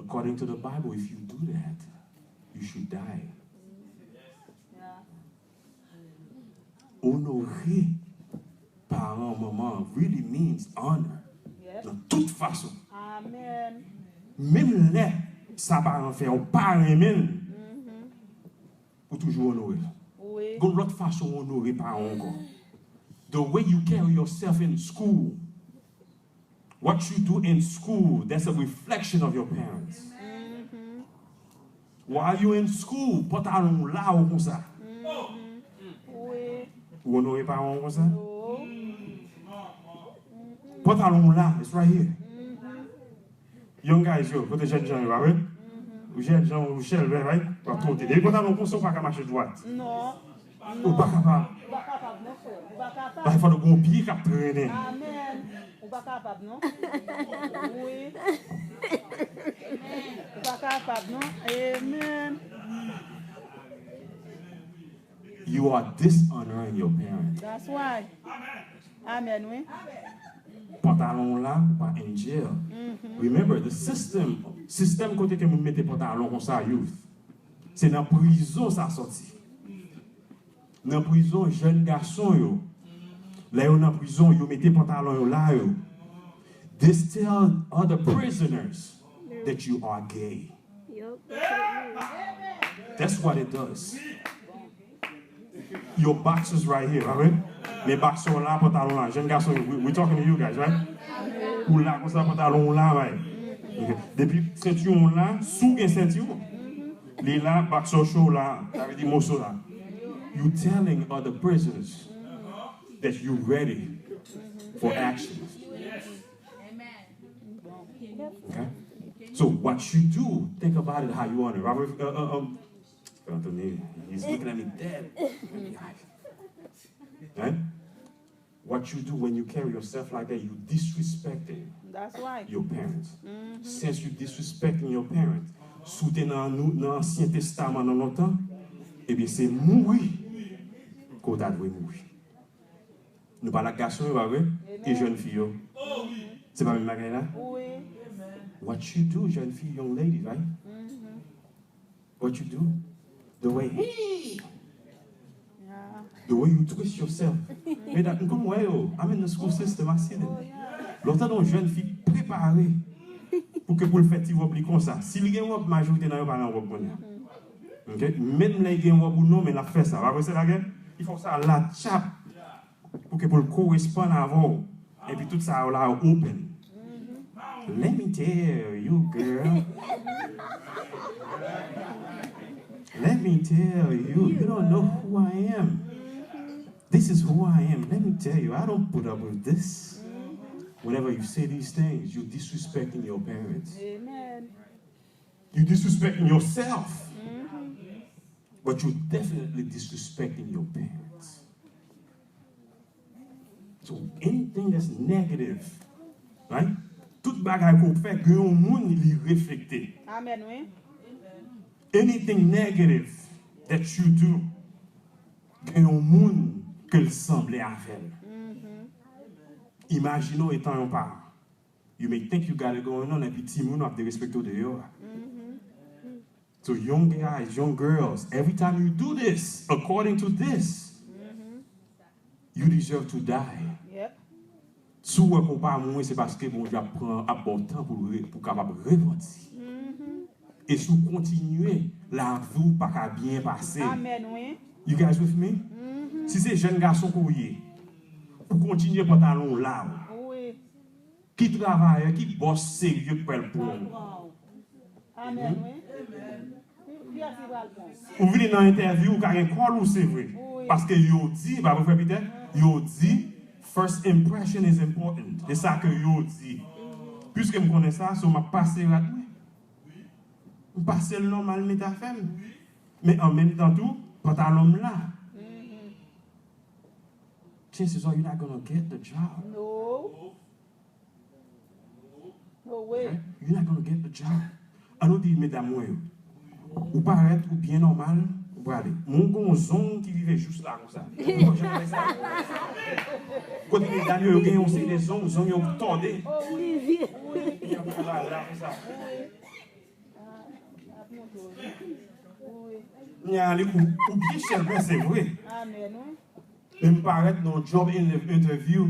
According to the Bible, if you do that, you should die. Onore paran manman really means honor. Nan tout fason. Menm lè sa paran fè ou pa renmen l, ou toujou onore l. Gon lòt fason ou onore paran w ankò. The way you carry yourself in school. What you do in school, that's a reflection of your parents. While you in school, pantalon w la ou konsa. Ou onore paran w konsa? Pantalon w la, it's right here. Young guys yo, kote jèn jan yo, pa vre? Ou jèn jan, ou chèlbè, right? W ap twote. Depi pantalon w konsa, ou pa ka mache dwat. Non. Ou pa kapab. Ou pa kapab, non, frè. Ou pa kapab. Bay fò nou gon pye k ap trennen. Amèn. Ou pa kapab, non. Wi. Ou pa kapab, non. Amen. You are dishonoring your parents. That's why. Amèn, wi. Pantalon w la, ou pa in jail. Remember, the system, sistèm kote ke moun mete pantalon konsa, youth. Se nan prizon sa sòti. Nan prizon, jèn gason yo, lè yo nan prizon, yo mete pantalon yo la yo. This tell other prisoners that you are gay. Yup, that's what it is. That's what it does. Your boxers right here, pa vre? Men boxer w la, pantalon la, jèn gason yo, we, we talking to you guys, right? Ou la konsa, pantalon w la, right? Ok. Depi sentiwon w la, si w gen sentiwon, li la, boxer show la, sa vle di moso la. You telling other prisoners that you ready for action. Okay? So what you do, think about it how you honor. Robert, uh, uh, um, Anthony, he's looking at me dead. Right? What you do when you carry yourself like that, you disrespecting That's right. your parents. Since you disrespecting your parents, si w te nan, nou, nan Ansyen Testaman nan lontan, ebyen se mouri ke w ta dwe mouri. Nou pale ak gason yo, pa vre? E jèn fi yo. Se pa menm bagay la? Wi. What you do, jèn fi, young lady, right? What you do? The way, hey! The way you twist yourself. Medam, m konn wè yo. I'm in the school system, I see them. Lè w tande yon jèn fi prepare pou ke pou l fè ti wòb li konsa. Si li gen wòb, majorite nan yo pa nan wòb kounye a. Ok? Menm lè li gen wòb ou non, men l ap fè sa. Pa vre, se la gen? Li fè w sa la tchap. Pou ke pou l koresponn avè w. Epi tout sa yo la yo open. Let me tell you, girl. Let me tell you, you don't know who I am. This is who I am. Let me tell you, I don't put up with this. Whenever you say these things, you disrespecting your parents. Amen. You disrespecting yourself. But you definitely disrespecting your parents. So anything that's negative, right? Tout bagay ke w fè, gen yon moun li reflekte. Amen, wi. Anything negative that you do, gen yon moun ke l sanble avè l. Imajine w etan yon paran. You may think you got it going on, epi timoun w ap derespekte w deyò a. So young guys, young girls, every time you do this, according to this, you deserve to die. Yep. Si w wè ke w pa mouri, se paske Bondye ap pran, ap ba w tan pou, pou w kapab repanti. E si w kontinye, lavi w pa ka byen pase. Amen, wi. You guys with me? Si se jèn gason ke w ye, ou kontinye pantalon w la, wi. Ki travayè, ki bòs serye k pral pran w? Amèn, wi. Ki, ki yès ki pral pran w? Ou vini nan entèvyou, ou ka gen kòl ou, se vre. Wi. Paske yo di, pa vre, frè Pitè? Yo di, first impression is important. Se sa ke yo di. Piske m konnen sa, so m ap pase rad mwen. M pase l nòmal, m mete afè m. Men an menm tan tou, pantalon m la. Chances are you're not gonna get the job. No. No way. Ok? You're not gonna get the job. An nou di medam mwen yo. Ou parèt, ou byen nòmal, ou prale. Men w gen yon zong ki rive jous la konsa. Ou konn jan bagay sa ye? Kote medam yo, yo gen yon seri de zong, zong yo tòde. Oh, wi. Wi. Yo prale la konsa. Kounye a li ou, ou byen chèlbè, se vre. Amèn, wi. Men m parèt nan yon job in-, interview,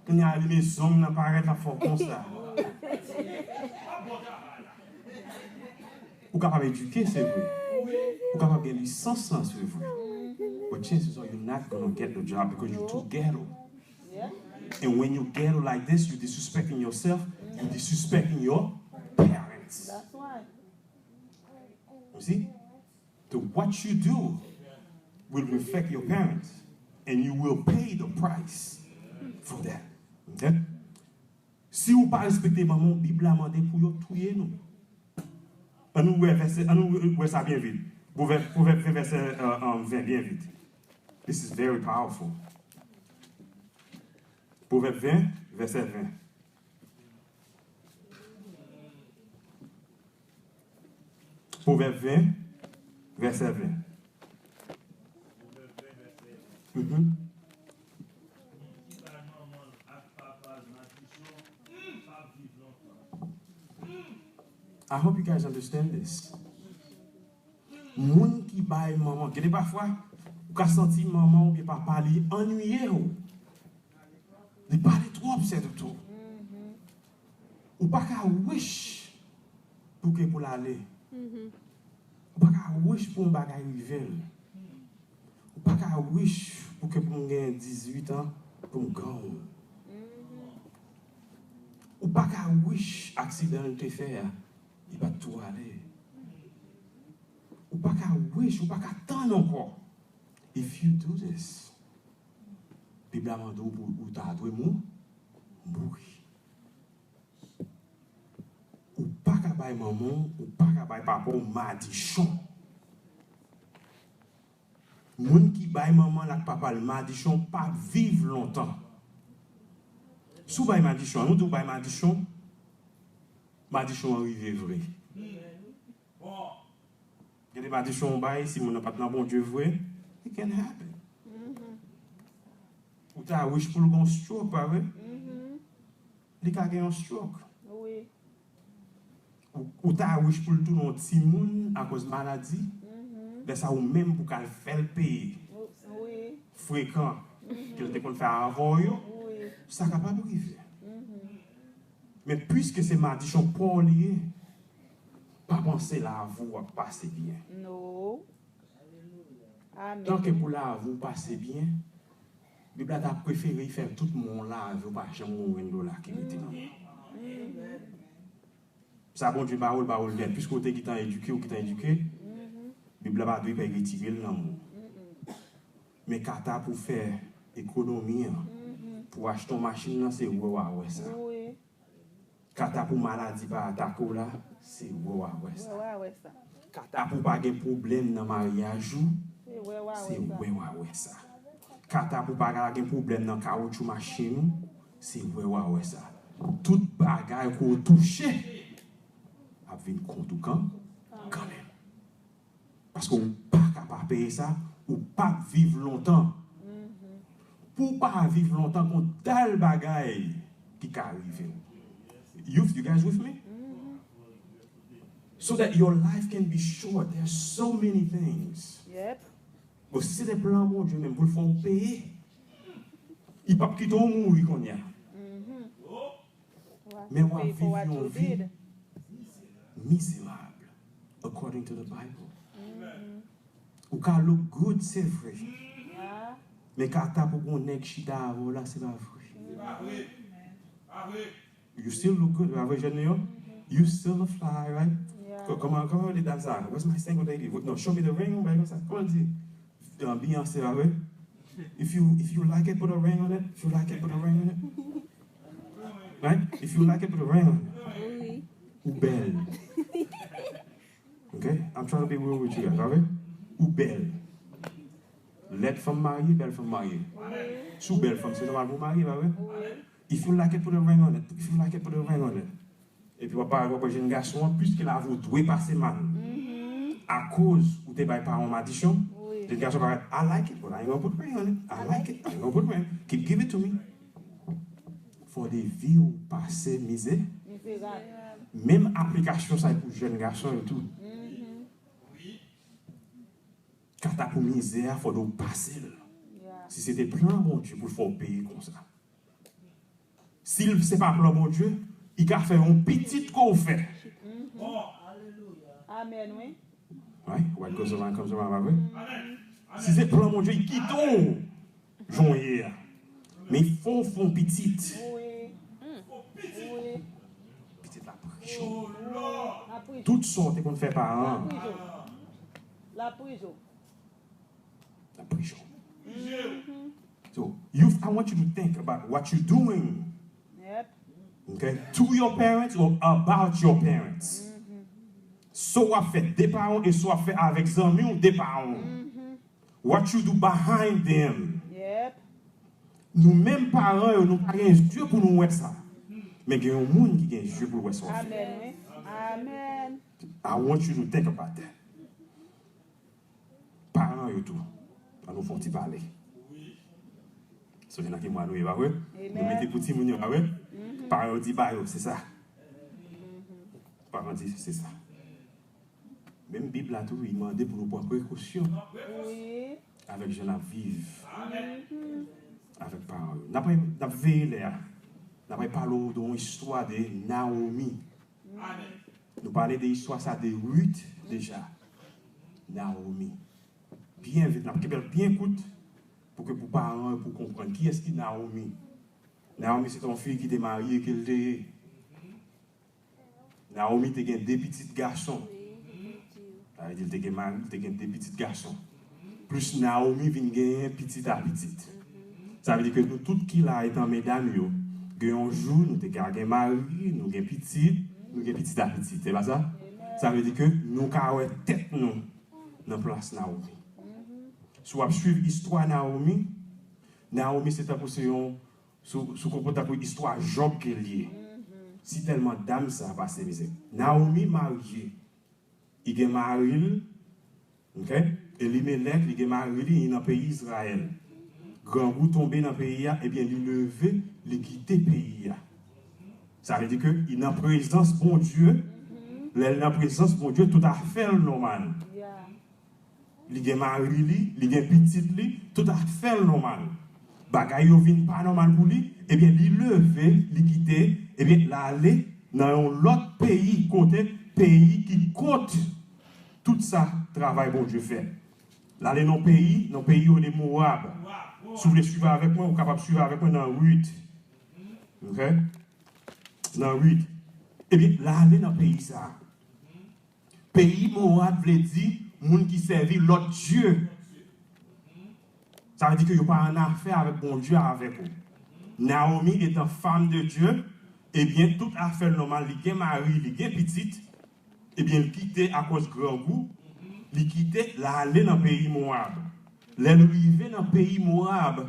kounye a li men zong nan parèt ap fè w konsa. Ou kapab edike, se vre. Ou kapab gen lisans lan, se vre. But chances are you're not gonna get the job because you're too ghetto. And when you ghetto like this, you disrespecting yourself, you disrespecting your parents. That's right. You see? So what you do will reflect your parents, and you will pay the price for that. Okay? Si ou pa respekte manman w, Bib la mande pou yo touye nou. Ann nou wè vèsè, ann nou wè sa byen vit. Pwovèb, Pwovèb ven vèsè, euh, euh, ven byen vit. This is very powerful. Pwovèb ven, vèsè ven. Pwovèb ven, vèsè ven. Mhm. I hope you guys understand this. Moun ki bay manman, gen de pafwa, ou ka santi manman oubyen papa li annuiye w. Li pale twòp, sè Toto. Ou pa ka wish pou ke pou l ale. Ou pa ka wish pou yon bagay rive l. Ou pa ka wish pou ke pou m gen dizuit an, pou m gang. Ou pa ka wish aksidan l te fè a, li pa t tou ale. Ou pa ka wish, ou pa ka tann ankò. If you do this, Bib la mande w pou ou ta dwe mou, mouri. Ou pa ka bay manman w, ou pa ka bay papa w madichon. Moun ki bay manman l ak papa l madichon p ap viv lontan. Si w bay madichon, nou di w bay madichon, madichon an rive vre. Gen de madichon w bay, si moun nan pa t nan Bondye vre, it can happen. Ou ta wish pou l gen yon stroke, pa vre? Li ka gen yon stroke. Wi. Ou, ou ta wish pou l tounen yon timoun akoz maladi. Lè sa ou menm pou k al fè l peye. Wi. Frekan ke l te konn fè avan w yo, sa kapab rive. Men piske se madichon pa w li ye, pa panse lavi w ap pase byen. No. Amèn. Tanke pou lavi w pase byen, Bib la ta prefere fè tout moun lavi w pa janm gen yon dola ki rete nan men w. Sa Bondye ba w, l ba w l nèt. Piske w te gentan edike, w gentan edike, Bib la pa dwe pè retire l nan men w. Men kanta pou fè ekonomi an, pou achte yon machin nan, se wè w a wè sa. Kanta pou maladi pa atake w la, se wè w a wè sa. Kanta pou pa gen pwoblèm nan maryaj ou, se wè w a wè sa. Kanta pou pa ka gen pwoblèm nan kawotchou machin ou, se wè w a wè sa. Tout bagay ke w touche ap vin kont ou kan, kanmenm. Paske ou pa ka pa peye sa, ou p ap viv lontan. Pou w pa viv lontan, gon dal bagay ki ka rive w. Youth, you guys with me? So that your life can be short, there's so many things. Bon, si se te plan Bondye menm pou l fè w peye, li p ap kite w mouri kounye a. Men w ap viv yon vi mizerab, according to the Bible. Ou ka look good, se vre. Men kanta pou gon nèg chita avè w la, se pa vre. You still look good, pa vre, jèn yo? You still a fly, right? Kòman, kòman yo di dam sa? Where's my single lady? No, show me the ring, yon bagay konsa. Kòman l di? Anbiyans, se pa vre? If you, if you like it, put a ring on it. If you like it, put a ring on it. Right? If you like it, put a ring on it. Ou bèl. Ok? I'm trying to be real with you guys, pa vre? Ou bèl. Lèd fanm marye, bèl fanm marye. Si w bèl fanm, se nòmal pou w marye, pa vre? If you like it, put a ring on it. If you like it, put a ring on it. Epi w ap parèt, w ap wè jèn gason an, piske lavi w dwe pase mal. Akoz ou te bay paran w madichon, jèn gason parèt, I like it, but I ain't gonna put a ring on it. I like it, I ain't gonna put a ring. Keep give it to me. Fò de vi w pase mize. Menm aplikasyon sa e pou jèn gason yo tou. Kata pou mizè a, fò nou pase l. Si se te plan Bondye pou l fè w peye konsa. Si l se pa plan Bondye, li ka fè yon pitit ke w fè. Amèn, wi. Right? What goes around comes around, pa vre? Si se plan Bondye, li kite w jan w ye a. Men fò w fè yon pitit. Pitit la prizo. Tout sa w te konn fè paran. La prizo. La prizo. So, youth, I want you to think about what you're doing. Yep. Okay? To your parents or about your parents. So w ap fè de paran e so w ap fè avèk zanmi w de paran. What you do behind them. Yep. Nou menm paran yo, nou pa gen zye pou nou wè sa. Men gen yon moun ki gen zye pou l wè sa w ap fè. Amèn, wi. Amèn. I want you to think about that. Paran yo tou. An nou fè yon ti pale. So gen nan ki mwa nou ye, pa vre? Nou mete pou timoun yo, pa vre? Paran yo di ba yo, se sa. Paran di se sa. Menm Bib la tou, li mande pou nou pran prekosyon avèk jan n ap viv avèk paran yo. N ap, n ap veye lè a. N ap pale w de yon istwa de Nawomi. Nou pale de istwa sa de Ruth deja. Nawomi. Byen vit, n ap kenbe l byen kout pou ke pou paran yo pou konprann kiyès ki Nawomi. Nawomi se te yon fi ki te marye ke l te ye. Nawomi te gen de pitit gason. Sa vle di l te gen mari, l te gen de pitit gason. Plis Nawomi vin genyen pitit a pitit. Sa vle di ke nou tout ki la etan medam yo, gen yon jou nou te ka gen mari, nou gen pitit, nou gen pitit a pitit. Se pa sa? Sa vle di ke nou ka wè tèt nou nan plas Nawomi. Si w ap swiv istwa Nawomi, Nawomi se tankou se yon, si w, si w konprann tankou istwa Jòb ke l ye. Si tèlman dam sa pase mizè. Nawomi marye, li gen mari l, ok? Elimelèk, li gen mari li, li nan peyi Izrayèl. Grangou tonbe nan peyi a, ebyen li leve, li kite peyi a. Sa vle di ke li nan prezans Bondye. Lè l nan prezans Bondye, tout afè l nòmal. Li gen mari li, li gen pitit li, tout afè l nòmal. Bagay yo vin pa nòmal pou li, ebyen li leve, li kite, ebyen l ale nan yon lòt peyi kote peyi ki kont tout sa travay Bondye fè. L ale nan peyi, nan peyi yo rele Mowab. Si w vle swiv avèk mwen, ou kapab swiv avèk mwen nan Ruth. Ok? Nan Ruth. Ebyen, l ale nan peyi sa a. Peyi Mowab vle di moun ki sèvi lòt dye. Sa vle di ke yo pa annafè avèk Bondye avèk ou. Nawomi etan femme de Dieu, ebyen, tout afè l nòmal, li gen mari, li gen pitit, ebyen, l kite akòz grangou, li kite, l ale nan peyi Mowab. Lè l rive nan peyi Mowab,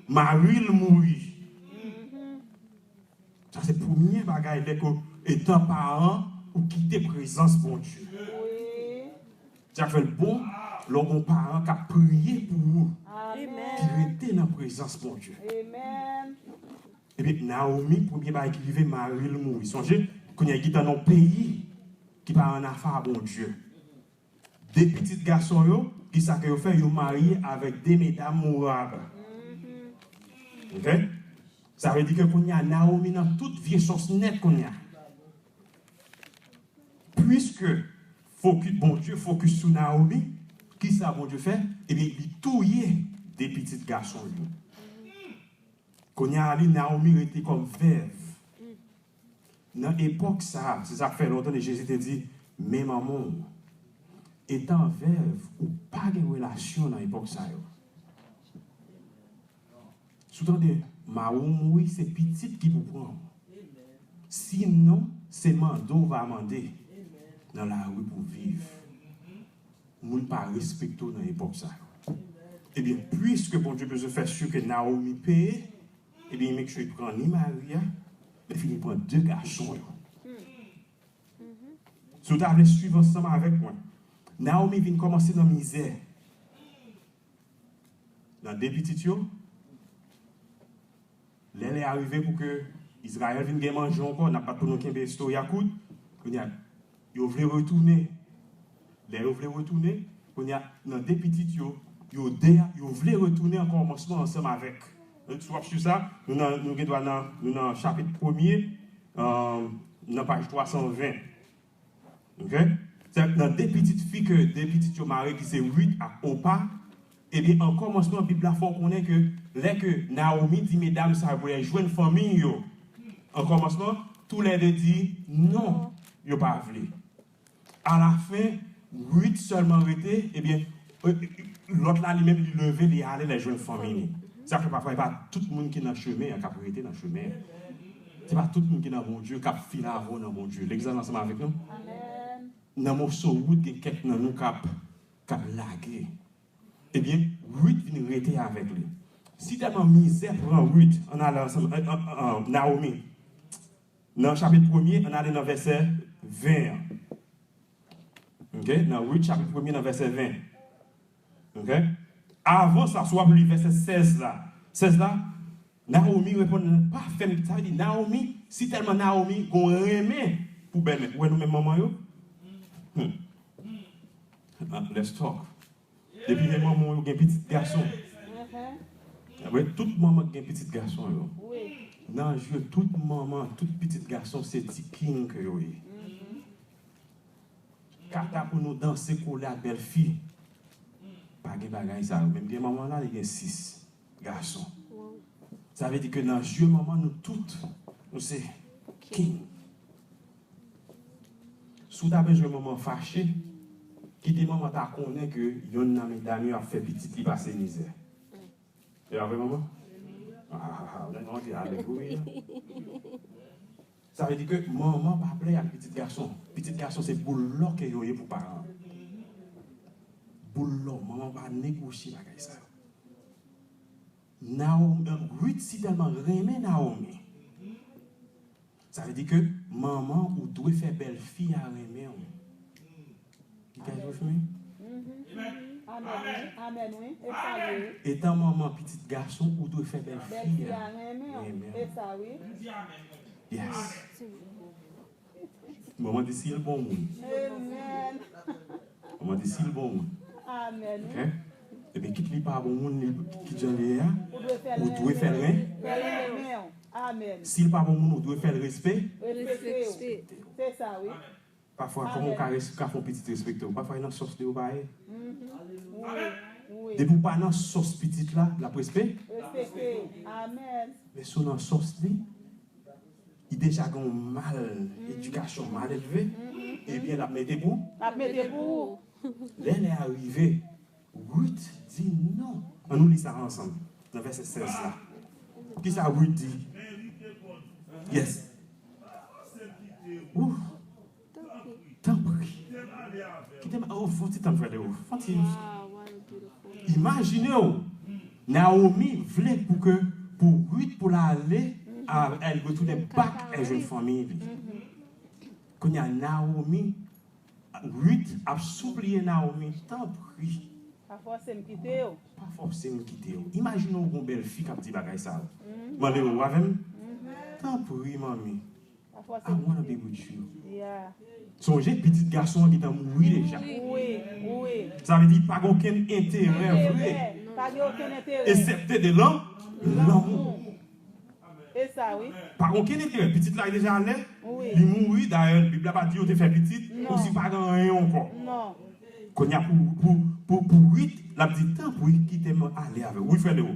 mari l mouri. Sa se premye bagay lè ke etan paran ou kite prezans Bondye. Se sa k fè l bon lè w gon paran k ap priye pou ou, ki rete nan prezans Bondye. Epi Nawomi, premye bagay ki rive, mari l mouri. Sonje, kounye a li gentan nan yon peyi ki pa annafè a Bondye. De pitit gason yo, kisa ke yo fè? Yo marye avèk de medam Mowab. Ok? Sa vle di ke kounye a Nawomi nan tout vye sòs nèt kounye a. Puiske fokis, Bondye fokis sou Nawomi, kisa Bondye fè? Ebyen, li touye de pitit gason l yo. Kounye a li, Nawomi rete kòm vèv. Nan epòk sa a, se sa k fè lontan Jezi te di, men manman w, etan vèv, ou pa gen relasyon nan epòk sa yo. Si w tande mari w mouri, se pitit ki pou pran w. Sinon, se mande w va mande nan lari pou w viv. Moun pa respekte w nan epòk sa yo. Ebyen, puiske Bondye bezwen fè si ke Nawomi peye, ebyen, li make sure li pran ni mari a, li fini pran de gason yo. Si w ta vle swiv ansanm avèk mwen, Nawomi vin kòmanse nan mizè. Nan de pitit yo, lè lè a rive pou ke Izrayèl vin gen manje ankò, n ap bat pou nou kenbe istori a kout. Kounye a, yo vle retounen. Lè yo vle retounen, Kounye a, nan de pitit yo, yo de a, yo vle retounen an kòmansman ansanm avèk. Si w ap swiv sa, nou nan, nou gen dwa nan, nou nan chapit premye, euh, nan paj twa san ven. Ok? Se nan de pitit fi ke de pitit yo mare ki se Ruth ak Opa. Ebyen, an kòmansman, Bib la fè w konnen ke lè ke Naomi di medam sa yo pou y al jwenn fanmi yo, an kòmansman, toulède di non, yo pa vle. Alafen, Ruth sèlman rete, ebyen, e, e, lòt la li menm li leve, li ale, l al jwenn fanmi li. Sa fè pafwa, e pa tout moun ki nan chemen an k ap rete nan chemen an. Se pa tout moun ki nan Bondye k ap file avè w nan Bondye. Legliz la ansanm avèk nou? Amèn. Nan moso wout, gen kèk nan nou k ap, k ap lage. Ebyen, Ruth vin rete avèk li. Si tèlman mizè pran Ruth, ann ale ansanm, an, an, an, Naomi. Nan chapit premye, ann ale nan vèsè ven an. Ok? Nan Ruth, chapit premye, nan vèsè ven. Ok? Avan sa, si w ap li vèsè sèz la, sèz la, Naomi reponn, "Pa fè m," sa vle di, Naomi, si tèlman Naomi gon renmen pou bèlmè. Ou wè nou menm manman yo? Hmm. Ah, let's talk. Depi gen manman yo gen pitit gason. Apre, tout manman ki gen pitit gason yo. Nan je tout manman, tout pitit gason se ti king ke yo ye. Kaka pou nou danse kole ak bèlfi. Pa gen bagay sa yo. Menm gen manman la, li gen sis gason. Sa vle di ke nan je manman nou tout, nou se king. Si w ta bezwen manman fache, kite manman ta konnen ke yonn nan medam yo ap fè pitit li pase mizè. E pa vre, manman? Ah, ah, ah, lè nou antre alegouri a. Sa vle di ke manman pa plè ak pitit gason. Pitit gason se boul lò ke yo ye pou paran. Boul lò, manman pa negosye bagay sa yo. Naomi, Ruth si tèlman renmen Naomi. Sa vle di ke manman ou dwe fè bèlfi a renmen w. Ki kay dwe fime? Amèn, wi. Amèn, wi. E sa vre, wi. Etan manman pitit gason, ou dwe fè bèlfi a renmen w. E sa, wi. Yes. Manman di si l bon moun. Amèn. Manman di si l bon moun. Amèn. Ok? Ebyen, kit li pa bon moun, li, kit jan li ye a, ou dwe fè l ren-, fè l renmen w. Amèn. Si l pa bon moun, ou dwe fè l respe-, respekte w. Se sa, wi. Pafwa, kòman w ka res-, ka fè yon pitit respekte w? Pafwa, e nan sòs li yo pa ye. Wi, wi. Depi w pa nan sòs pitit la, l ap respe-, respekte w. Amèn. Men si w nan sòs li, li deja gen yon mal edikasyon, mal elve, ebyen, l ap mete pou, l ap mete pou ou. Lè lè a rive, Ruth di non. Ann nou li sa ansanm, nan vèsè sèz la. Kisa Ruth di? Yes. Ou. Tanpri. Kite m, oh, fon ti tan, frè Leo. Fon ti. Imajine w, Naomi vle pou ke, pou Ruth pou l ale, a, al retounen back al jwenn fanmi li. Kounye a Naomi, Ruth ap sipliye Naomi, tanpri. Pa fòse m kite w. Pa fòse m kite w. Imajine w gon bèlfi k ap di bagay sa yo. Mande w avè m? Tanpri, manmi. I wanna be with you. Sonje, pitit gason an gentan mouri deja. Wi, wi. Sa vle di, pa gen okenn enterè vre. Pa gen okenn enterè. Eksepte de lan-, lanmou. E sa, wi. Pa gen okenn enterè. Pitit la deja ale. Wi. Li mouri. Dayè, Bib la pa di yo te fè pitit. Non. Kòmsi pa gen anyen ankò. Non. Kounye a pou, pou, pou, pou Ruth, l ap di, tanpri, kite m ale avè w. Wi, frè Leo.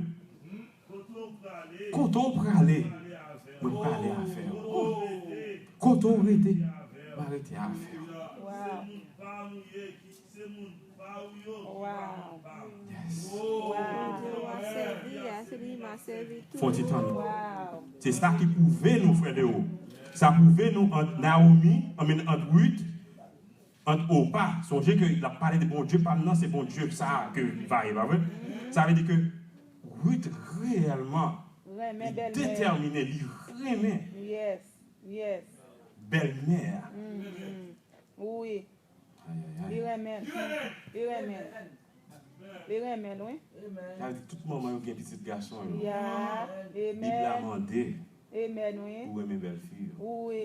Kote w prale, mwen prale avè w. Kote w rete, mwen rete avè w. Wow. Wow. Yes. Wow. Fò ti tann. Wow. Se sa ki pwouve nou, frè Leo. Sa pwouve nou ant Naomi, I mean, ant Ruth, ant Opa, sonje ke l ap pale de Bondye pa m nan, se Bondye sa a ke li va ye, pa vre? Sa vle di ke Ruth reyèlman, li detèmine, li renmen bèlmè a. Wi. Ay, ay, ay. Li renmen. Li renmen. Li renmen l, wi. Sa vle di tout manman yo gen pitit gason yo. Ya, Bib la mande pou renmen bèlfi yo. Wi.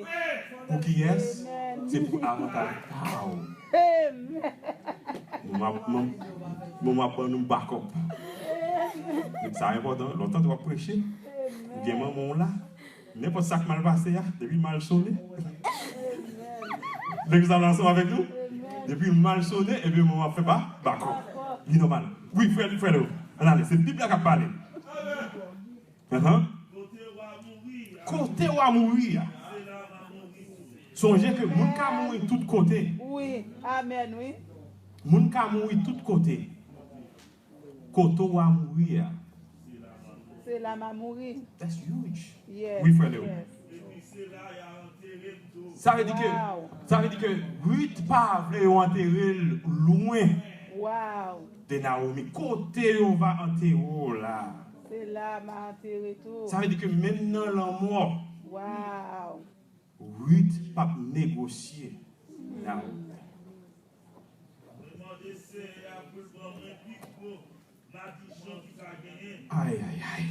Pou kiyès? Se pou avantaj pa w. Amen. Manman ap ban nou bakòp. Sa enpòtan, lontan w ap preche, ou gen manman w la. Nenpòt sa k mal pase a, depi l mal sone. Legliz la ansanm avèk nou? Depi l mal sone, ebyen manman ap fè ba, bakòp. Li nòmal. Wi, frè, frè, ann ale. Se Bib la k ap pale. Ahan. Kote w a mouri a. Sonje ke moun ka mouri tout kote. Wi, amèn, wi. Moun ka mouri tout kote. Kote w a mouri a. Se la m a mouri. That's huge. Yes, wi, frè Leo. Yes. Sa vle di ke, sa vle di ke Ruth pa vle yo antere l lwen de Naomi. Kote yo va antere w la? Se la m a antere tou. Sa vle di ke menm nan lanmò, Ruth p ap negosye Naomi. Ay, ay, ay.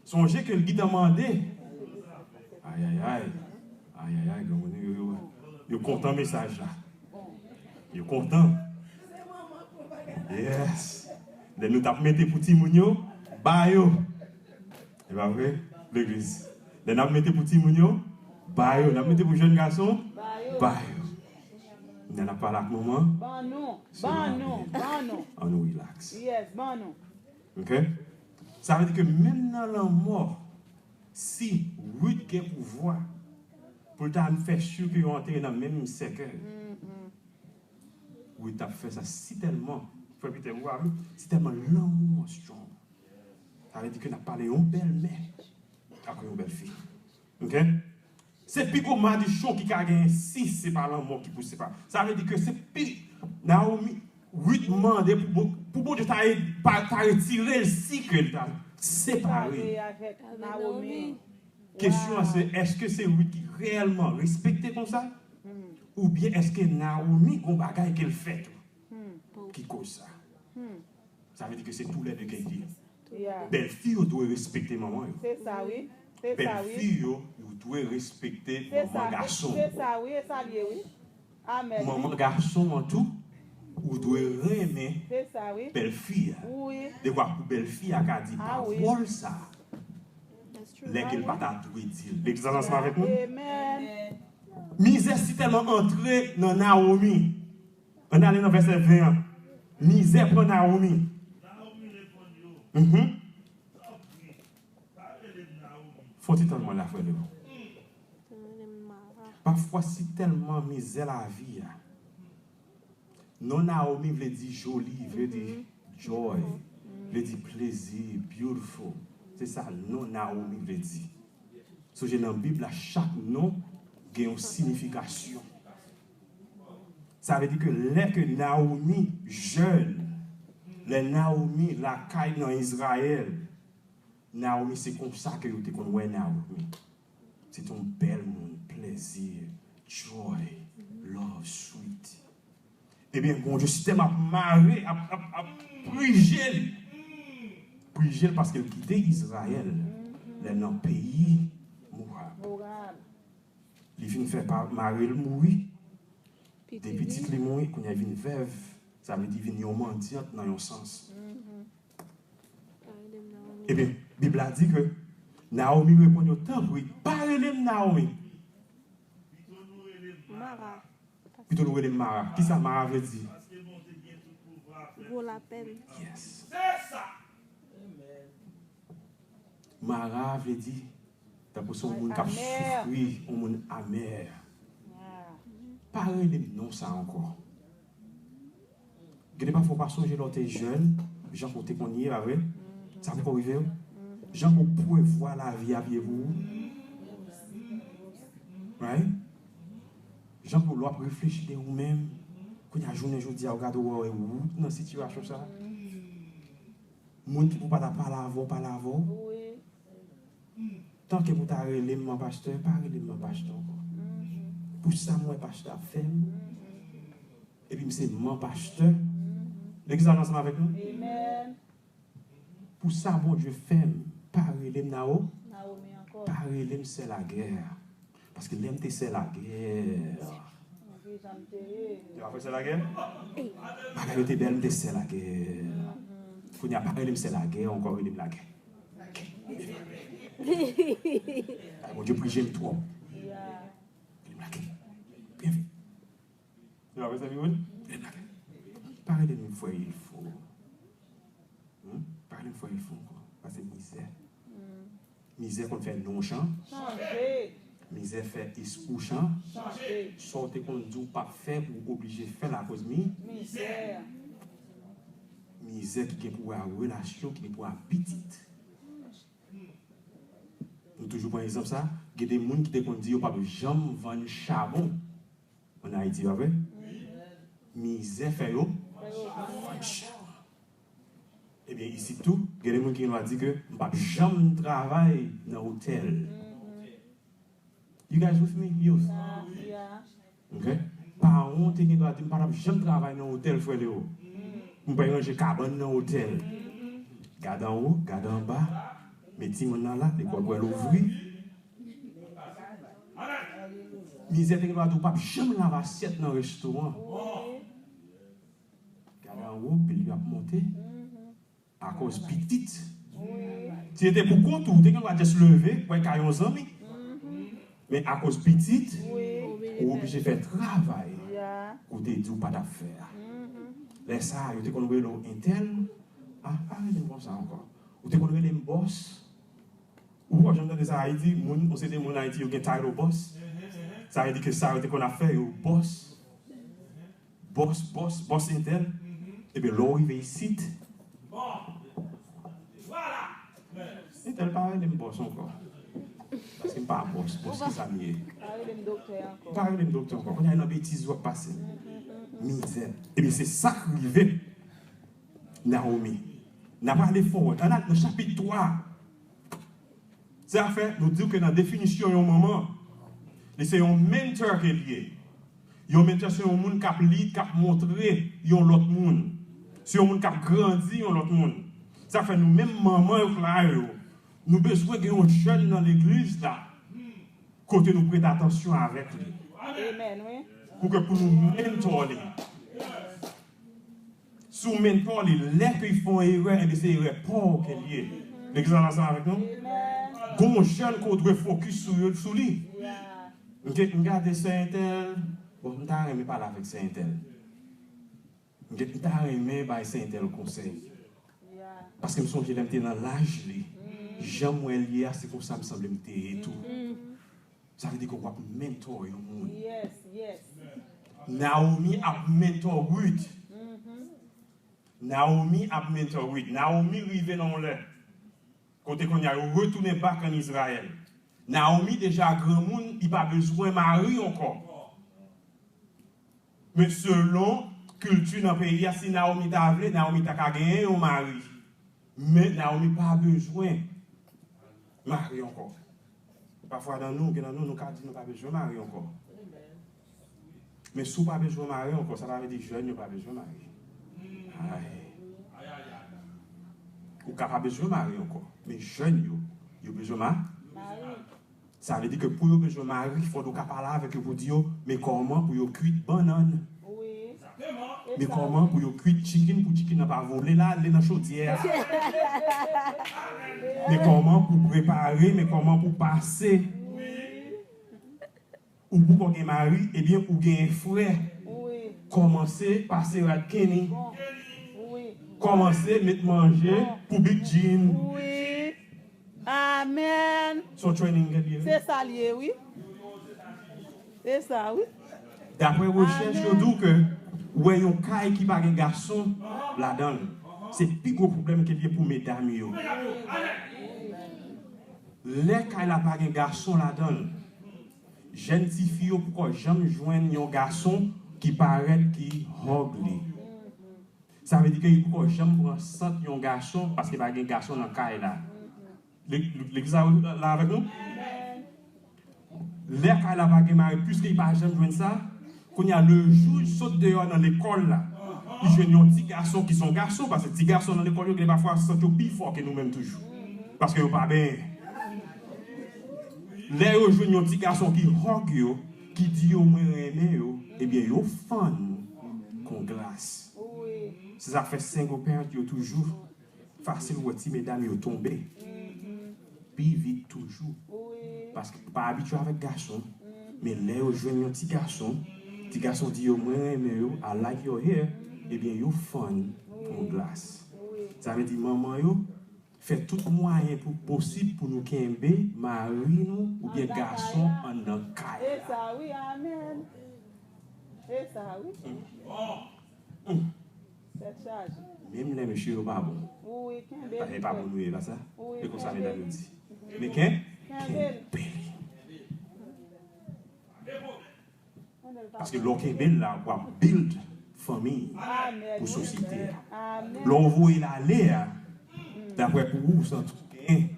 Sonje ke l gentan mande. Ay, ay, ay. Ay, ay, ay, granmoun yo, yo, yo kontan mesaj la. Yo kontan. Yes. Lè nou t ap mete pou timoun yo, ba yo. E pa vre? Legliz. Lè n ap mete pou timoun yo, ba yo. N ap mete pou jèn gason, ba yo. Lè n ap pale ak manman, ban nou, ban nou, ban nou. An nou relax. Yes, ban nou. Ok? Sa vle di ke menm nan lanmò, si Ruth gen pouvwa pou l ta fè si ke yo antere nan menm sèkèy, Ruth t ap fè sa sitèlman, frè Peter, ou pa vle, sitèlman lanmou an strong. Sa vle di ke n ap pale yon bèlmè ak yon bèlfi. Ok? Se pi gwo madichon ki ka genyen si se pa lanmò ki pou separe. Sa vle di ke se pi Naomi, Ruth mande pou, pou Bondye ta, ta retire l si ke l ta separe. Separe avèk Naomi. Kesyon an se, èske se Ruth ki reyèlman respekte konsa? Oubyen èske Naomi gon bagay ke l fè tou ki koz sa? Sa vle di ke se toulède ke l ye. Bèlfi yo dwe respekte manman yo. Se sa, wi. Se sa, wi. Bèlfi yo, yo dwe respekte manman gason yo. Se sa, wi. E sa l ye, wi. Amèn, wi. Manman gason an tou, ou dwe renmen bèlfi a. Wi. Dekwa pou bèlfi a ka di pawòl sa a lè ke l pa ta dwe di l. Legliz la ansanm avèk nou? Amèn. Mizè sitèlman antre nan Naomi. Ann ale nan vèsè ven an. Mizè pran Naomi. Mhm. Fon ti tann mwen la, frè Leo. Pafwa, sitèlman mizè lavi a. Non Naomi vle di joli, vle di joy, vle di plezi, beautiful. Se sa non Naomi vle di. Sonje nan Bib la, chak non gen yon siyifikasyon. Sa vle di ke lè ke Naomi jèn, lè Naomi lakay nan Izrayèl, Naomi se konsa ke yo te konn wè Naomi. Se te yon bèl moun, plezi, joy, love, sweet. Ebyen, Bondye sitèlman ap mare, ap, ap, ap prije l. Prije l paske l kite Izrayèl, l al nan peyi Mowab. Li fin fè pa mari l mouri. De pitit li mouri, kounye a li vin vèv. Sa vle di vin yon mandyant nan yon sans. Ebyen, Bib la di ke Naomi reponn yo, tanpri, pa rele m Naomi. Mara. Pito nou rele m Mara. Kisa Mara vle di? Gwo lapèn. Yes. Mara vle di, tankou se yon moun k ap soufri, yon moun amè. Pa rele m non sa ankò. Gen de pafwa w pa sonje lè w te jèn, jan ke w te konn ye, pa vre? Sa poko rive w? Jan ke w prevwa lavi ap ye pou ou? Right? Jan ke w lè w ap reflechi de ou menm, kounye a jounen jodi a w gade w wè w nan sitiyasyon sa. Moun ki pou pa ta pale avè w, pale avè w. Tanke pou ta rele m man pastè, pa rele m man pastè ankò. Pou sa m wè pastè ap fè m, epi m se man pastè. Legliz la ansanm avèk nou? Amèn. Pou sa Bondye fè m, pa rele m Nao-, Naomi ankò. Pa rele m sè lagè. Paske lè m te sè lagè, Yo pa fè sè lagè? Bagay yo te bèl, m te sè lagè. Kounye a, pa rele m sè lagè ankò, rele m lagè. Ay, Bondye prije m twòp. Rele m lagè. Byen vit. Yo pa fè sè lagè? Rele m lagè. Pa rele m frè Ilfo. Hmm? Pa rele m frè Ilfo ankò. Pase mizè. Mizè konn fè non w chan. Chanje. Mizè fè espri w chan. Chanje. Sa w te konn di w p ap fè pou w oblije fè l akoz mi. Mizè. Mizè ki gen pou wè a relasyon, ki gen pou wè a pitit. Nou toujou pran egzanp sa, gen de moun ki te konn di yo p ap janm vann chabon. Ann Ayiti, pa vre? Mizè fè yo vann chabon. Ebyen, isit tou, gen de moun ki gen dwa di ke m p ap janm travay nan otèl. You guys with me? Youth? Ok? Paran w te gen dwa di m pa t ap janm travay nan otèl, frè Leo. M pa ranje kabann nan otèl. Gade anwo, gade anba. Met timoun nan la, lekòl pral ouvri. Mizè te gen dwa di w p ap janm lave asyèt nan restoran. Gade anwo, bil yo ap monte. Akoz pitit. Si se te pou kont ou, ou te gen dwa just leve, pral kay yon zanmi. Men akoz pitit, ou oblije fè travay ou te di w pa t ap fè a. Lè sa a, yo te konn rele w entèl. Ah, pa rele m konsa ankò. Ou te konn rele m bòs. Ou poko janm tande sa Ayiti, moun, yon seri de moun Ayiti, yo gen title bòs. Sa vle di ke sa yo te konn ap fè, yo bòs. Bòs, bòs, bòs entèl. Ebyen, lè w rive isit, entèl pa rele m bòs ankò. Paske m pa bòs. Bòs ki sa m ye? Pa rele m doktè ankò. Pa rele m doktè ankò. Kounye a, nan betiz w ap pase. Mizè. Ebyen, se sa k rive Naomi. N ap ale fòward. Ann al nan chapit twa. Se sa k fè nou di w ke nan definisyon yon manman, li se yon mentor ke l ye. Yon mentor se yon moun k ap lead, k ap montre yon lòt moun. Se yon moun k ap grandi yon lòt moun. Sa k fè nou menm manman yo k la yo, nou bezwen gen yon jèn nan legliz la kote nou prete atansyon avèk li. Amen, wi. Pou ke pou nou mentor li. Si w mentor li, lè ke l fè yon erè, ebyen se erè pa w ke l ye. Legliz la ansanm avèk nou? Gon jèn ke w dwe fokis sou yo, sou li. Ok, m gade sè entèl. Bon, m ta renmen pale avèk sè entèl. Ok, m ta renmen bay sè entèl konsèy. Paske m sonje lè m te nan laj li, jan m wè l ye a, se konsa m sanble m te ye tou. Sa vle di ke w ap mentor yon moun. Yes, yes. Naomi ap mentor Ruth. Naomi ap mentor Ruth. Naomi rive nan yon lè kote kounye a yo retounen back ann Izrayèl. Naomi deja granmoun, li pa bezwen mari ankò. Men selon kilti nan peyi a, si Naomi ta vle, Naomi ta ka genyen yon mari. Men Naomi pa bezwen mari ankò. Pafwa nan nou, gen nan nou, nou ka di nou pa bezwen mari ankò. Men si w pa bezwen mari ankò, sa pa vle di jèn yo pa bezwen mari. Ay. Ou ka pa bezwen mari ankò, men jèn yo, yo bezwen ma-, Sa vle di ke pou yo bezwen mari, fò nou ka pale avèk yo pou di yo, men kòman pou yo kwit bannann. Wi. Men kòman pou yo kwit chicken, pou chicken nan pa vole la, ale nan chodyè a. Men kòman pou prepare, men kòman pou pase. Ou poko gen mari, ebyen ou gen frè. Wi. Kòmanse pase rad Kenny. Bon. Wi. Kòmanse met manje pou Big Jim. Wi. Amèn. Se yon training ke l ye, wi. Se sa l ye, wi. Se sa, wi. Daprè rechèch, yo di w ke wè yon kay ki pa gen gason ladan l, se pi gwo pwoblèm ke l ye pou medam yo. Lè kay la pa gen gason ladan l, jèn tifi yo poko janm jwenn yon gason ki parèt ki hug li. Sa vle di ke li poko janm pran sant yon gason paske pa gen gason nan kay la. Legliz la, la avèk nou? Lè kay la pa gen mari, piske li pa janm jwenn sa, kounye a, lejou li sot deyò nan lekòl la, li jwenn yon ti gason ki se yon gason, paske ti gason nan lekòl yo, gen pafwa, sant yo pi fò ke nou menm toujou. Paske yo pa benyen. Lè yo jwenn yon ti gason ki hug yo, ki di yo, "Mwen renmen yo," Ebyen, yo fann kon glas. Se sa k fè single parent yo toujou fasil wè ti medam yo tonbe pi vit toujou. Paske yo pa abitye avèk gason. Men lè yo jwenn yon ti gason, ti gason di yo, "Mwen renmen yo, I like your hair," ebyen, yo fann kon glas. Sa vle di, manman yo, fè tout mwayen pou posib pou nou kenbe mari nou oubyen gason anndan kay la. E sa wi, amèn. E sa wi. Tèt chaje. Menm lè mesye yo pa bon. Wi, kenbe li. E pa bon nou ye, pa sa? E konsa medam yo di. Men ken? Kenbe li. Paske lè w kenbe l la, w ap build fanmi pou sosyete a. Lè w voye l ale a, daprè pou ou, w santi w genyen.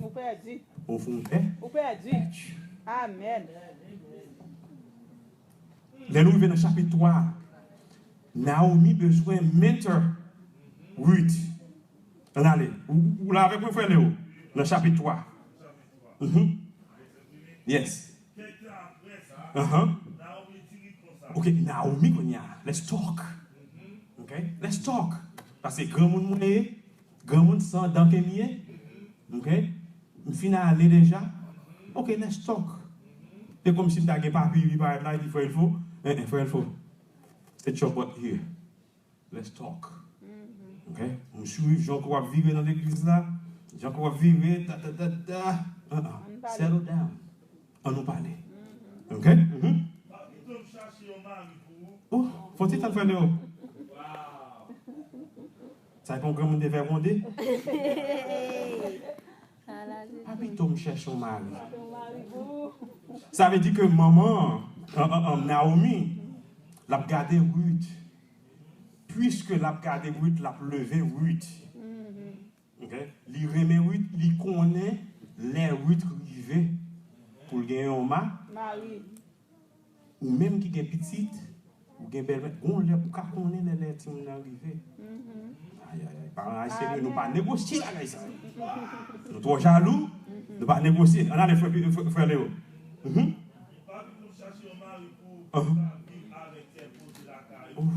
Ou pèdi. Ou fè w pè? Ou pèdi. Amèn. Lè nou rive nan chapit twa a, Naomi bezwen mentor Ruth. Ann ale. Ou, ou la avèk mwen, frè Leo? Nan chapit twa. Mhm. Yes. Anhan. Ok, Naomi kounye a. Let's talk. Ok? Let's talk. Paske granmoun mwen ye, granmoun san dan ke m ye. Ok? M fin ale deja. Ok, let's talk. Se kòmsi m ta gen papye epi parèt la, epi frè Elfo. Eh, eh, frè Elfo. Set your butt here. Let's talk. Ok? M swiv jan ke w ap vire nan legliz la. Jan ke w ap vire, ta, ta, ta, ta. Ah, ah. Settle down. Ann nou pale. Ok? Mhm. Oh, fò ti tann frè Leo. Sa e pa yon granmoun te fè gwonde? Pa pito m chèche yon mari. Sa vle di ke manman an, an, an, an, Naomi, l ap gade Ruth. Piske l ap gade Ruth, l ap leve Ruth. Ok? Li renmen Ruth, li konnen lè Ruth rive pou l gen yon ma-, mari. Ou menm ki gen pitit, ou gen bèlmè, gon lè pou ka konnen lè, lè timoun nan rive. Ay, ay, ay, paran ayisyen yo, nou pa negosye bagay sa yo. Nou twò jalou, nou pa negosye. Ann ale, frè, frè, frè Leo. Mhm. Anhan. Ouf.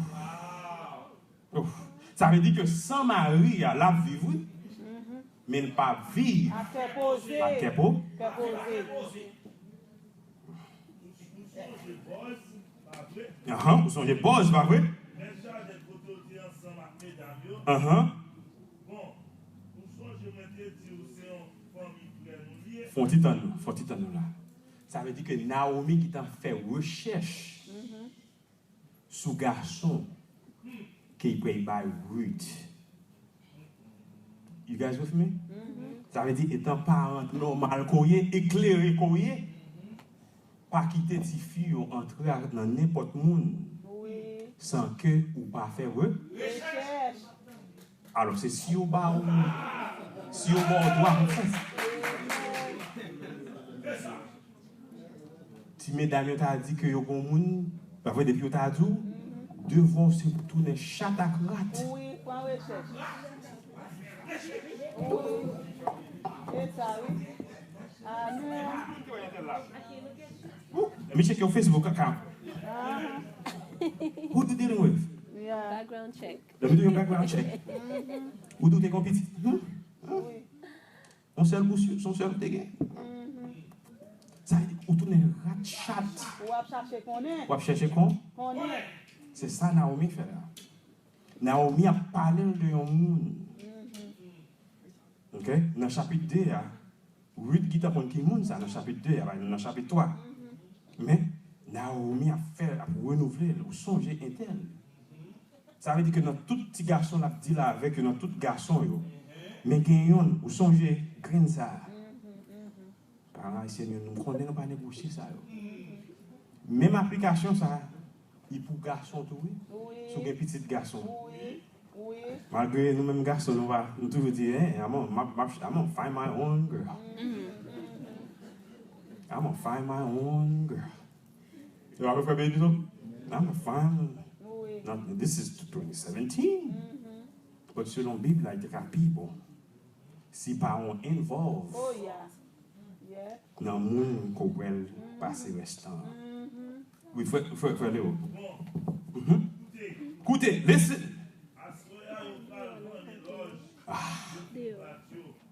Ouf. Sa vle di ke san mari a, l ap viv, wi. Men l p ap viv ak kè poze. Ak kè po-, kè poze. Anhan, ou sonje Bòz, pa vre? Anhan. Fon ti tann nou, fon ti tann nou la. Sa vle di ke Naomi gentan fè rechèch sou gason ke l pral bay Ruth. You guys with me? Sa vle di, etan paran nòmal ke w ye, eklere ke w ye, pa kite tifi yo antre ak, nan nenpòt moun san ke ou pa fè re-, rechèch. Alò, se si yo ba w, si yo ba w dwa pou fè sa. Ti medam yo ta di ke yo gon moun, pa vre, depi yo ta di w, devwa w se pou tounen chat ak rat. Wi, pran rechèch. Wi. E sa, wi. Amèn. Let me check your Facebook account. Aha. Who you dealing with? Yeah. Background check. Let me do your background check. Ou doute konpiti? Hmm? Wi. Yon sèl bous, yon sèl ou te gen. Sa vle di, ou tounen rat chat. Ou ap chache konnen. W ap chèche kon-, konnen. Se sa Naomi fè la. Naomi ap pale l de yon moun. Ok? Nan chapit de a, Ruth gentan konn ki moun sa nan chapit de a, pa nan chapit twa. Men, Naomi ap fè, ap renouvle l. Ou sonje entèl. Sa vle di ke nan tout ti gason l ap deal avèk yo, nan tout gason yo, men gen yonn, ou sonje grenn sa a. Paran ayisyen yo, nou konnen nou pa negosye sa yo. Menm aplikasyon sa a, li pou gason tou, wi. Wi. Si w gen pitit gason. Wi, wi. Malgre nou menm gason, nou pa, nou toujou di, en, I'm a, m ap, m ap, I'm a find my own girl. I'm a find my own girl. Yo, apre frè Benito, I'm a find. Wi. Not, this is twenty seventeen. But selon Bib la, li te ka pi bon. Si pa yon involve. Oh, yeah. Yeah. Nan moun ke w pral pase rès tan an. Wi, frè, frè, frè Leo. Mhm. Koute, lese. Ah,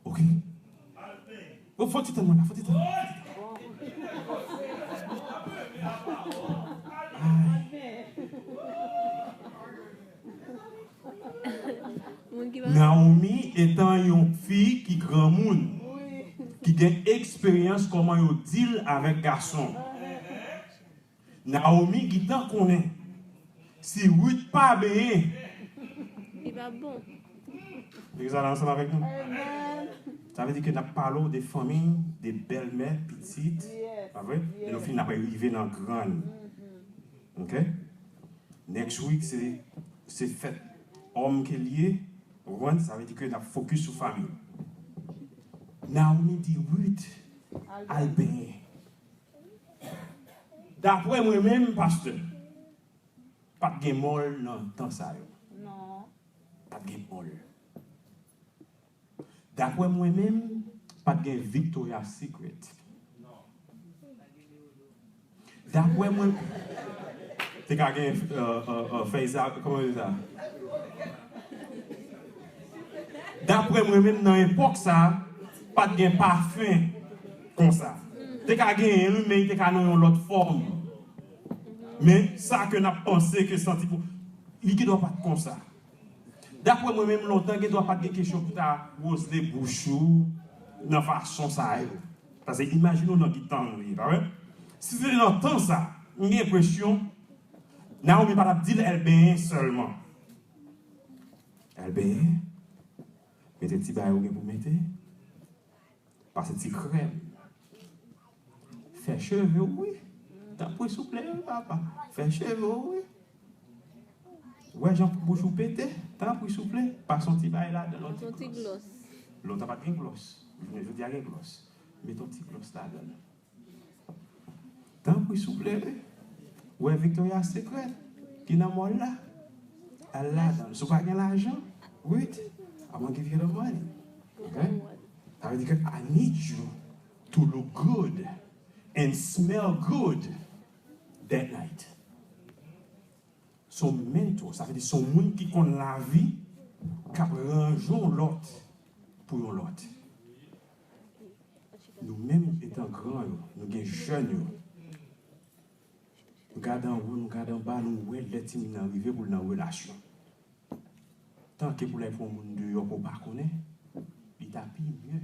ok. Oh, fò ti tann mwen la, fò ti tann mwen. Ay. Naomi etan yon fi ki granmoun, ki gen eksperyans kòman yo deal avèk gason. Naomi gentan konnen si Ruth pa benyen, li pa bon. Nèg sa la ansanm avèk nou? Sa vle di ke n ap pale w de fanmi, de bèlmè, pitit, pa vre? E nou fin ap rive nan grann. Ok? Next week, se, se fèt òm ke l ye, ou konprann? Sa vle di ke n ap fokis sou fanmi. Naomi di Ruth, al benyen. Daprè mwen menm, pastè, pa t gen mòl nan tan sa yo. Non. Pa t gen mòl. Daprè mwen menm, pa t gen Victoria's Secret. Daprè mwen, te ka gen, euh, euh, euh, fèy sa, kòman yo di sa? Daprè mwen menm, nan epòk sa, pa t gen pafen konsa. Te ka genyen, wi, men li te ka nan yon lòt fòm. Men sa ke n ap panse ke santi pou, li gendwa pa t konsa. Daprè mwen menm, lontan, gendwa pa t gen kesyon pou ta wozle bouch ou nan fason sa yo. Paske imajine w nan ki tan nou ye, pa vre? Si se te nan tan sa, m gen enpresyon, Naomi pa t ap di l al benyen sèlman. Al benyen, mete ti bagay ou gen pou mete, pase ti krèm. Fè cheve w, wi. Tanpri souple, wi, papa. Fè cheve w, wi. Ou wè jan bouch ou pete? Tanpri souple, pase yon ti bagay ladan l, yon ti glòs. Lontan pa t gen glòs. Jounen jodi a gen glòs. Mete yon ti glòs ladan l. Tanpri souple, wi. Ou wè Victoria's Secret ki nan mòl la? Al ladan l. Si w pa gen lajan, Ruth, I'm gonna give you the money. Ok? Sa vle di ke I need you to look good and smell good that night. Se yon mentor, sa vle di se yon moun ki konn lavi, k ap ranje yon lòt pou yon lòt. Nou menm, etan gran yo, nou gen jèn yo. Nou gade anwo, nou gade anba, nou wè lè timoun nan rive pou l nan relasyon. Tanke pou l al pran yon moun deyò ke w pa konnen, li ta pi mye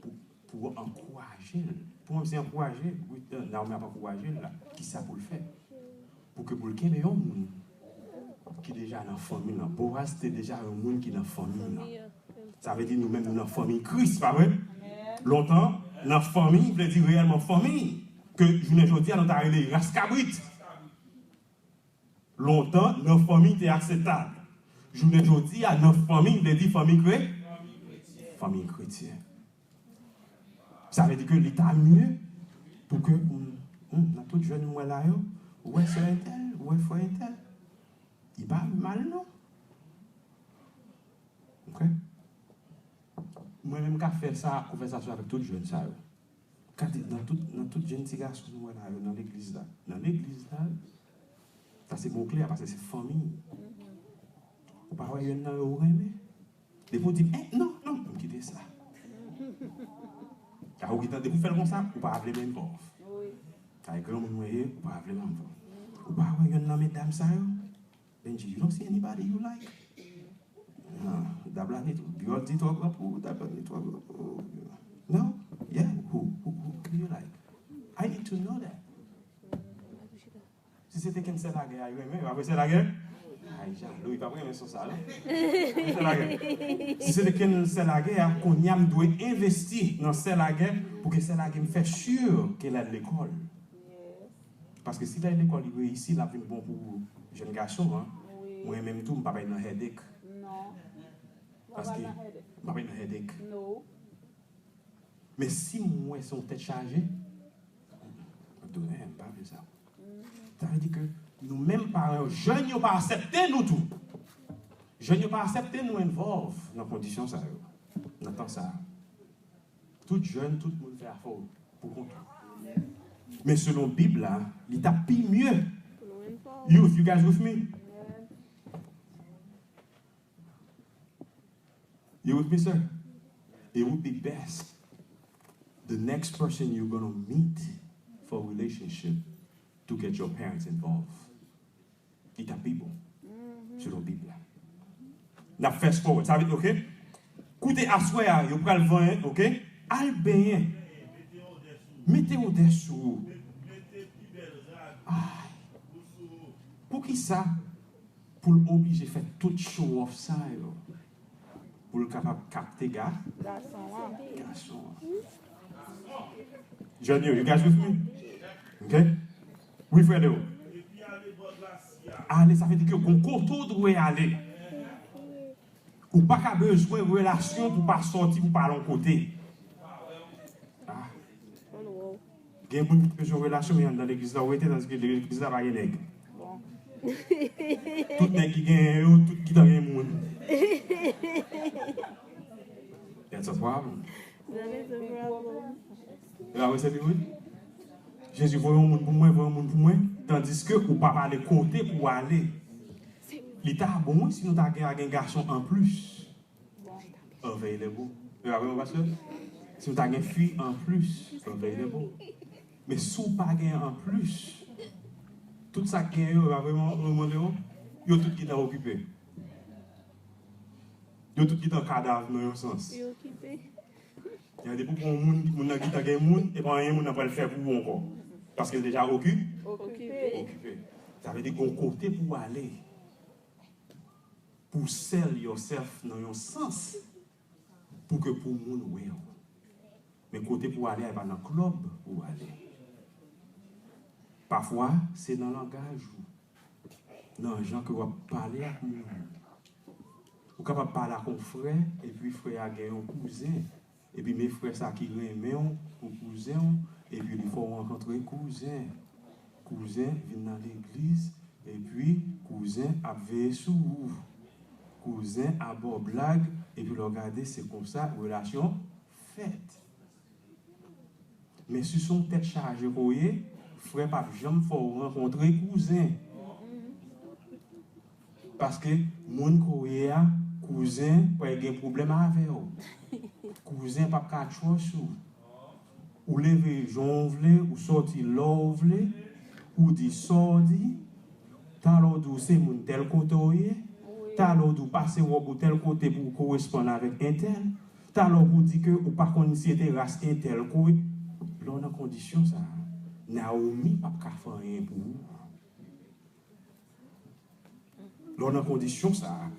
pou, pou w ankouraje l. Pou mwen, se ankouraje l. Wi, Naomi ap ankouraje l la. Kisa pou l fè? Pou ke pou l kenbe yon moun ki deja nan fanmi l lan. Boaz te deja yon moun ki nan fanmi l lan. Sa vle di nou menm nou nan fanmi Kris, pa vre? Lontan, nan fanmi vle di reyèlman fanmi, ke jounen jodi a nou ta rele ras kabrit. Lontan, nan fanmi te akseptab. Jounen jodi a, nan fanmi vle di fanmi kre, fanmi kretyen. Sa vle di ke li ta mye pou ke, hmm, hmm, nan tout jèn mwen la yo, ou wè sè entèl, ou wè frè entèl, li pa mal non. Ok? Mwen menm ka fè sa, konvèsasyon avèk tout jèn sa yo. Gade, nan tout, nan tout jèn ti gason nou wè la yo, nan legliz la. Nan legliz la, sa se mo kle a, paske se fanmi. Ou pa wè yonn nan yo ou renmen? Depi w di m, eh, non, non, m kite sa. Ka ou gentan, depi w fè l konsa, ou pa vle m envolve. Kay granmoun mwen ye, ou pa vle m envolve. Ou pa wè yonn nan medam sa yo? Benji, you don't see anybody you like? Ah, Dablani, Biwòl di twò gran pou ou, Dablani twò gran pou ou. No? Yeah, who, who, who do you like? I need to know that. Si se te Ken Sè Lagè a, yo renmen, yo apre Sè Lagè? Ay, jalou, li p ap renmen son sa, non? Sè Lagè. Si se te Ken Sè Lagè a, kounye a m dwe envesti nan Sè Lagè pou ke Sè Lagè m fè sure ke l al lekòl. Paske si l al lekòl, li reyisi, l ap vin bon pou jèn gason an. Mwen menm tou, m p ap al nan headache. Paske m p ap al nan headache. Men si m wè se yon tèt chaje, m ap di w, eh, m pa vle sa. Sa vle di ke nou menm paran yo, jèn yo pa aksepte nou tou. Jèn yo pa aksepte nou envolve nan kondisyon sa yo, nan tan sa a. Tout jèn, tout moun fè afè w pou kont ou. Men selon Bib la, li t ap pi mye. Youth, you guys with me? You with me, sir? It would be best the next person you're gonna meet for a relationship to get your parents involved. Li t ap pi bon, selon Bib la. N ap fast forward. Sa vle di, oke? Koute, aswè a, yo pral vanyen, oke? Al benyen. Mete odè sou ou. Ay. Poukisa? Pou l oblije fè tout show off sa yo. Pou l kapab kapte ga, gason an. Jèn yo, you guys with me? Ok? Wi, frè Leo. Ale, sa vle di ke gon kote w dwe ale. Ou pa ka bezwen relasyon pou pa sòti, pou pa al yon kote. Ah. Gen moun ki bezwen relasyon, men anndan legliz la ou rete, tandiske legliz la pa gen nèg. Tout nèg ki genyen yo, tout gentan gen moun. That's a problem. That is a problem. E pa vre, se li, wi. Jezi voye yon moun pou mwen, voye yon moun pou mwen, tandiske ou pa pale kote pou w ale. Li ta bon, wi, si nou ta gen, gen gason anplis available. E pa vre, pastè? Si nou ta gen fi anplis available. Men si w pa gen anplis, tout sa k gen yo, e pa vre, Leon? Yo tout gentan okipe. Yo tout gentan kadav nan yon sans. Yo okipe. Gade, pou pran yon moun, moun nan gentan gen moun, e pa anyen moun nan pral fè pou ou ankò. Paske l deja oki-, okipe. Okipe. Sa vle di gon kote pou w ale. Pou sell yourself nan yon sans, pou ke pou moun wè w. Men kote pou w ale a, e pa nan klèb pou w ale. Pafwa, se nan langaj ou, nan jan ke w ap pale ak moun. Ou kapab pale ak yon frè, epi frè a gen yon kouzen, epi men frè sa ki renmen w pou kouzen w, epi li fè w rankontre kouzen. Kouzen vin nan legliz, epi kouzen ap veye sou ou. Kouzen ap ba w blag, epi lè w gade, se konsa relasyon fèt. Men si se yon tèt chaje ke w ye, frè p ap janm fè w rankontre kouzen. Paske moun ke w ye a, kouzen pral gen pwoblèm avè w. Kouzen p ap ka trust ou. Ou leve jan w vle, ou sòti lè w vle, ou di sa w di. Talè w di w se moun tèl kote w ye. Talè w di w pase wòb ou tèl kote pou w koresponn avèk entèl. Talè w pou di ke ou pa konn si se te ras entèl ke w ye. Lè w nan kondisyon sa a, Naomi p ap ka fè anyen pou ou. Lè w nan kondisyon sa a,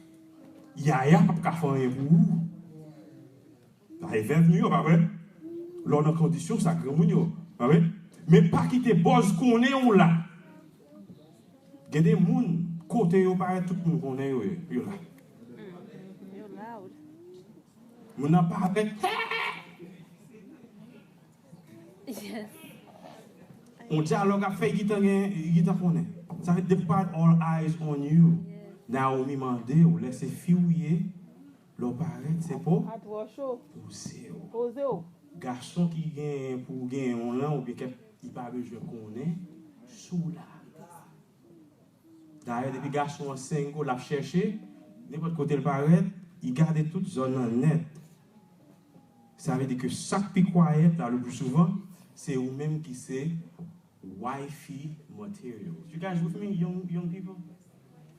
Yaya p ap ka fè anyen pou ou. Sa e vèv nou yo, pa vre? Lè w nan kondisyon sa, granmoun yo, pa vre? Men pa kite bòz konnen w la. Gen de moun, kote yo parèt, tout moun konnen yo ye, yo la. Yo loud. Moun nan parèt. Yes. Yon dyalòg ap fèt, gentan gen, gentan konnen. Sa vle di, depi parèt, all eyes on you. Yes. Naomi mande w, lè se fi w ye, lè w parèt, se po-, poze w. Poze w. Gason ki gen pou genyen w lan, oubyen kèk, li pa bezwen konnen si w la. Dayè, depi gason an single, l ap chèche, nenpòt kote l parèt, li gade tout zòn nan nèt. Sa vle di ke sa k pi quiet la, le plus souvent, se ou menm ki se wifey material. You guys with me, young, young people?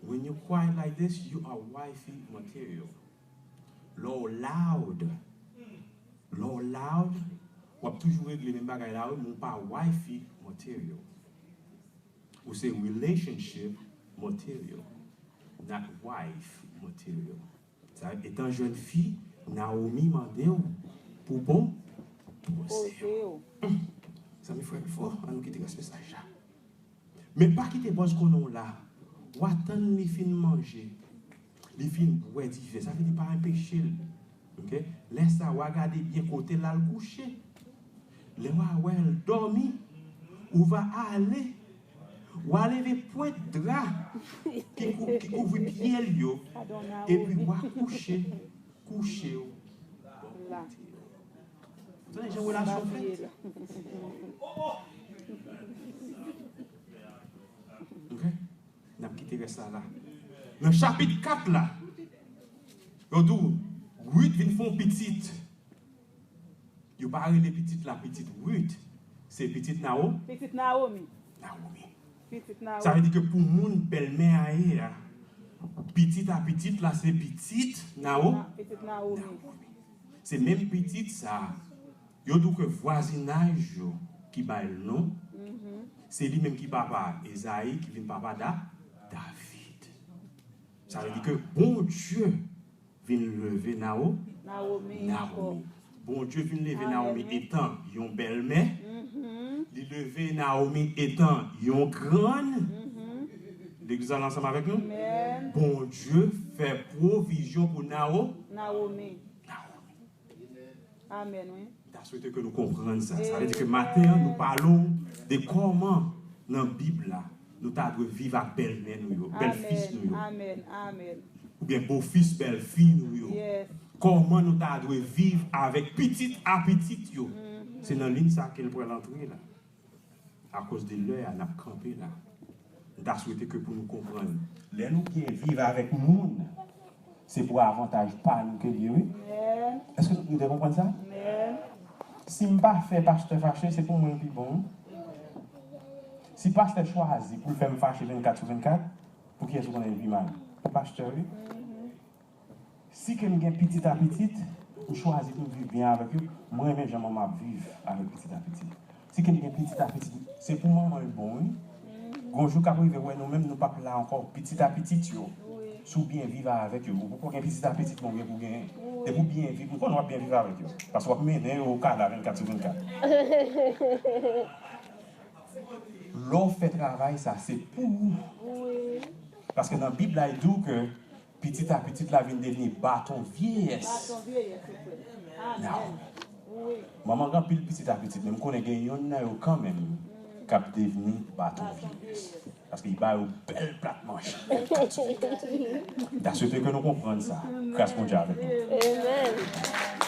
When you quiet like this, you are wifey material. Lè w loud, lè w loud, w ap toujou regle menm bagay la, wi, men w pa wifey material. Ou se relationship material, not wife material. Sa, etan jèn fi, Naomi mande w pou pon-, poze w. Zanmi, frè m fò, ann nou kite rès mesaj la. Men pa kite bòz konnen w la. W a tann li fin manje. Li fin bwè diven. Sa vle di pa anpeche l. Ok? Lè sa, w a gade byen kote l al kouche. Lè w a wè l dòmi, ou va ale. W a leve pwent dra ki kou-, ki kouvri pye l yo. Epi w a kouche, kouche w bò kote yo. Tande jan relasyon fèt. Te rès la la. Nan chapit kat la, yo di w, Ruth vin fè yon pitit. Yo pa rele pitit la pitit Ruth. Se pitit Nawo. Pitit Nawomi. Nawomi. Pitit Nawomi. Sa vle di ke pou moun bèlmè a ye a, pitit a pitit la se pitit Nawo. Na-, pitit Nawomi. Nawomi. Se menm pitit sa a, yo di w ke vwazinaj yo ki ba l non. Se li menm ki papa Ezayi, ki vin papa Da-, David. Sa vle di ke Bondye vin leve Nawo-, Nawomi ankò. Nawomi. Bondye vin leve Nawomi etan yon bèlmè. Li leve Nawomi etan yon grann. Legliz la ansanm avèk nou? Amèn. Bondye fè pwovizyon pou Nawo-, Nawomi. Nawomi. Amèn, wi. M ta swete ke nou konprann sa. Sa vle di ke maten an, nou pale w de kòman nan Bib la, nou ta dwe viv ak bèlmè nou yo, bèlfis nou yo. Amèn, amèn, amèn. Oubyen bofis, bèlfi nou yo. Yes. Kòman nou ta dwe viv avèk pitit a pitit yo. Se nan liy sa ke l pral antre la. Akoz de lè a, n ap kanpe la. M ta swete ke pou nou konprann, lè nou byen viv avèk moun, se pou avantaj pa nou ke l ye, wi. Amèn. Èske nou te konprann sa? Amèn. Si m pa fè pastè fache, se pou mwen l pi bon, wi. Si pastè chwazi pou l fè m fache vennkat sou vennkat, pou kiyès ou konnen l pi mal? Pou pastè, wi. Si ke m gen pitit a pitit, m chwazi pou m viv byen avèk yo, mwen renmen jan manman ap viv avèk pitit a pitit. Si ke m gen pitit a pitit, se pou manman l bon, wi. Gon jou k ap rive, wè nou menm, nou p ap la ankò. Pitit a pitit yo, si w byen viv avèk yo, ou poko gen pitit a pitit, men w gen pou gen. Depi w byen viv, m konnen w ap byen viv avèk yo. Paske w ap mennen yo okada vennkat sou vennkat. Lè w fè travay sa, se pou ou. Paske nan Bib la, li di w ke pitit a pitit la vin devni baton vyeyès. Baton vyeyès, se vre. Amèn. Wi. Manman gen anpil pitit a pitit, men m konnen gen yonn nan yo kanmenm k ap devni baton vyeyès. Paske li ba yo bèl plat manje. M ta swete ke nou konprann sa. Gras Bondye avèk nou. Amèn.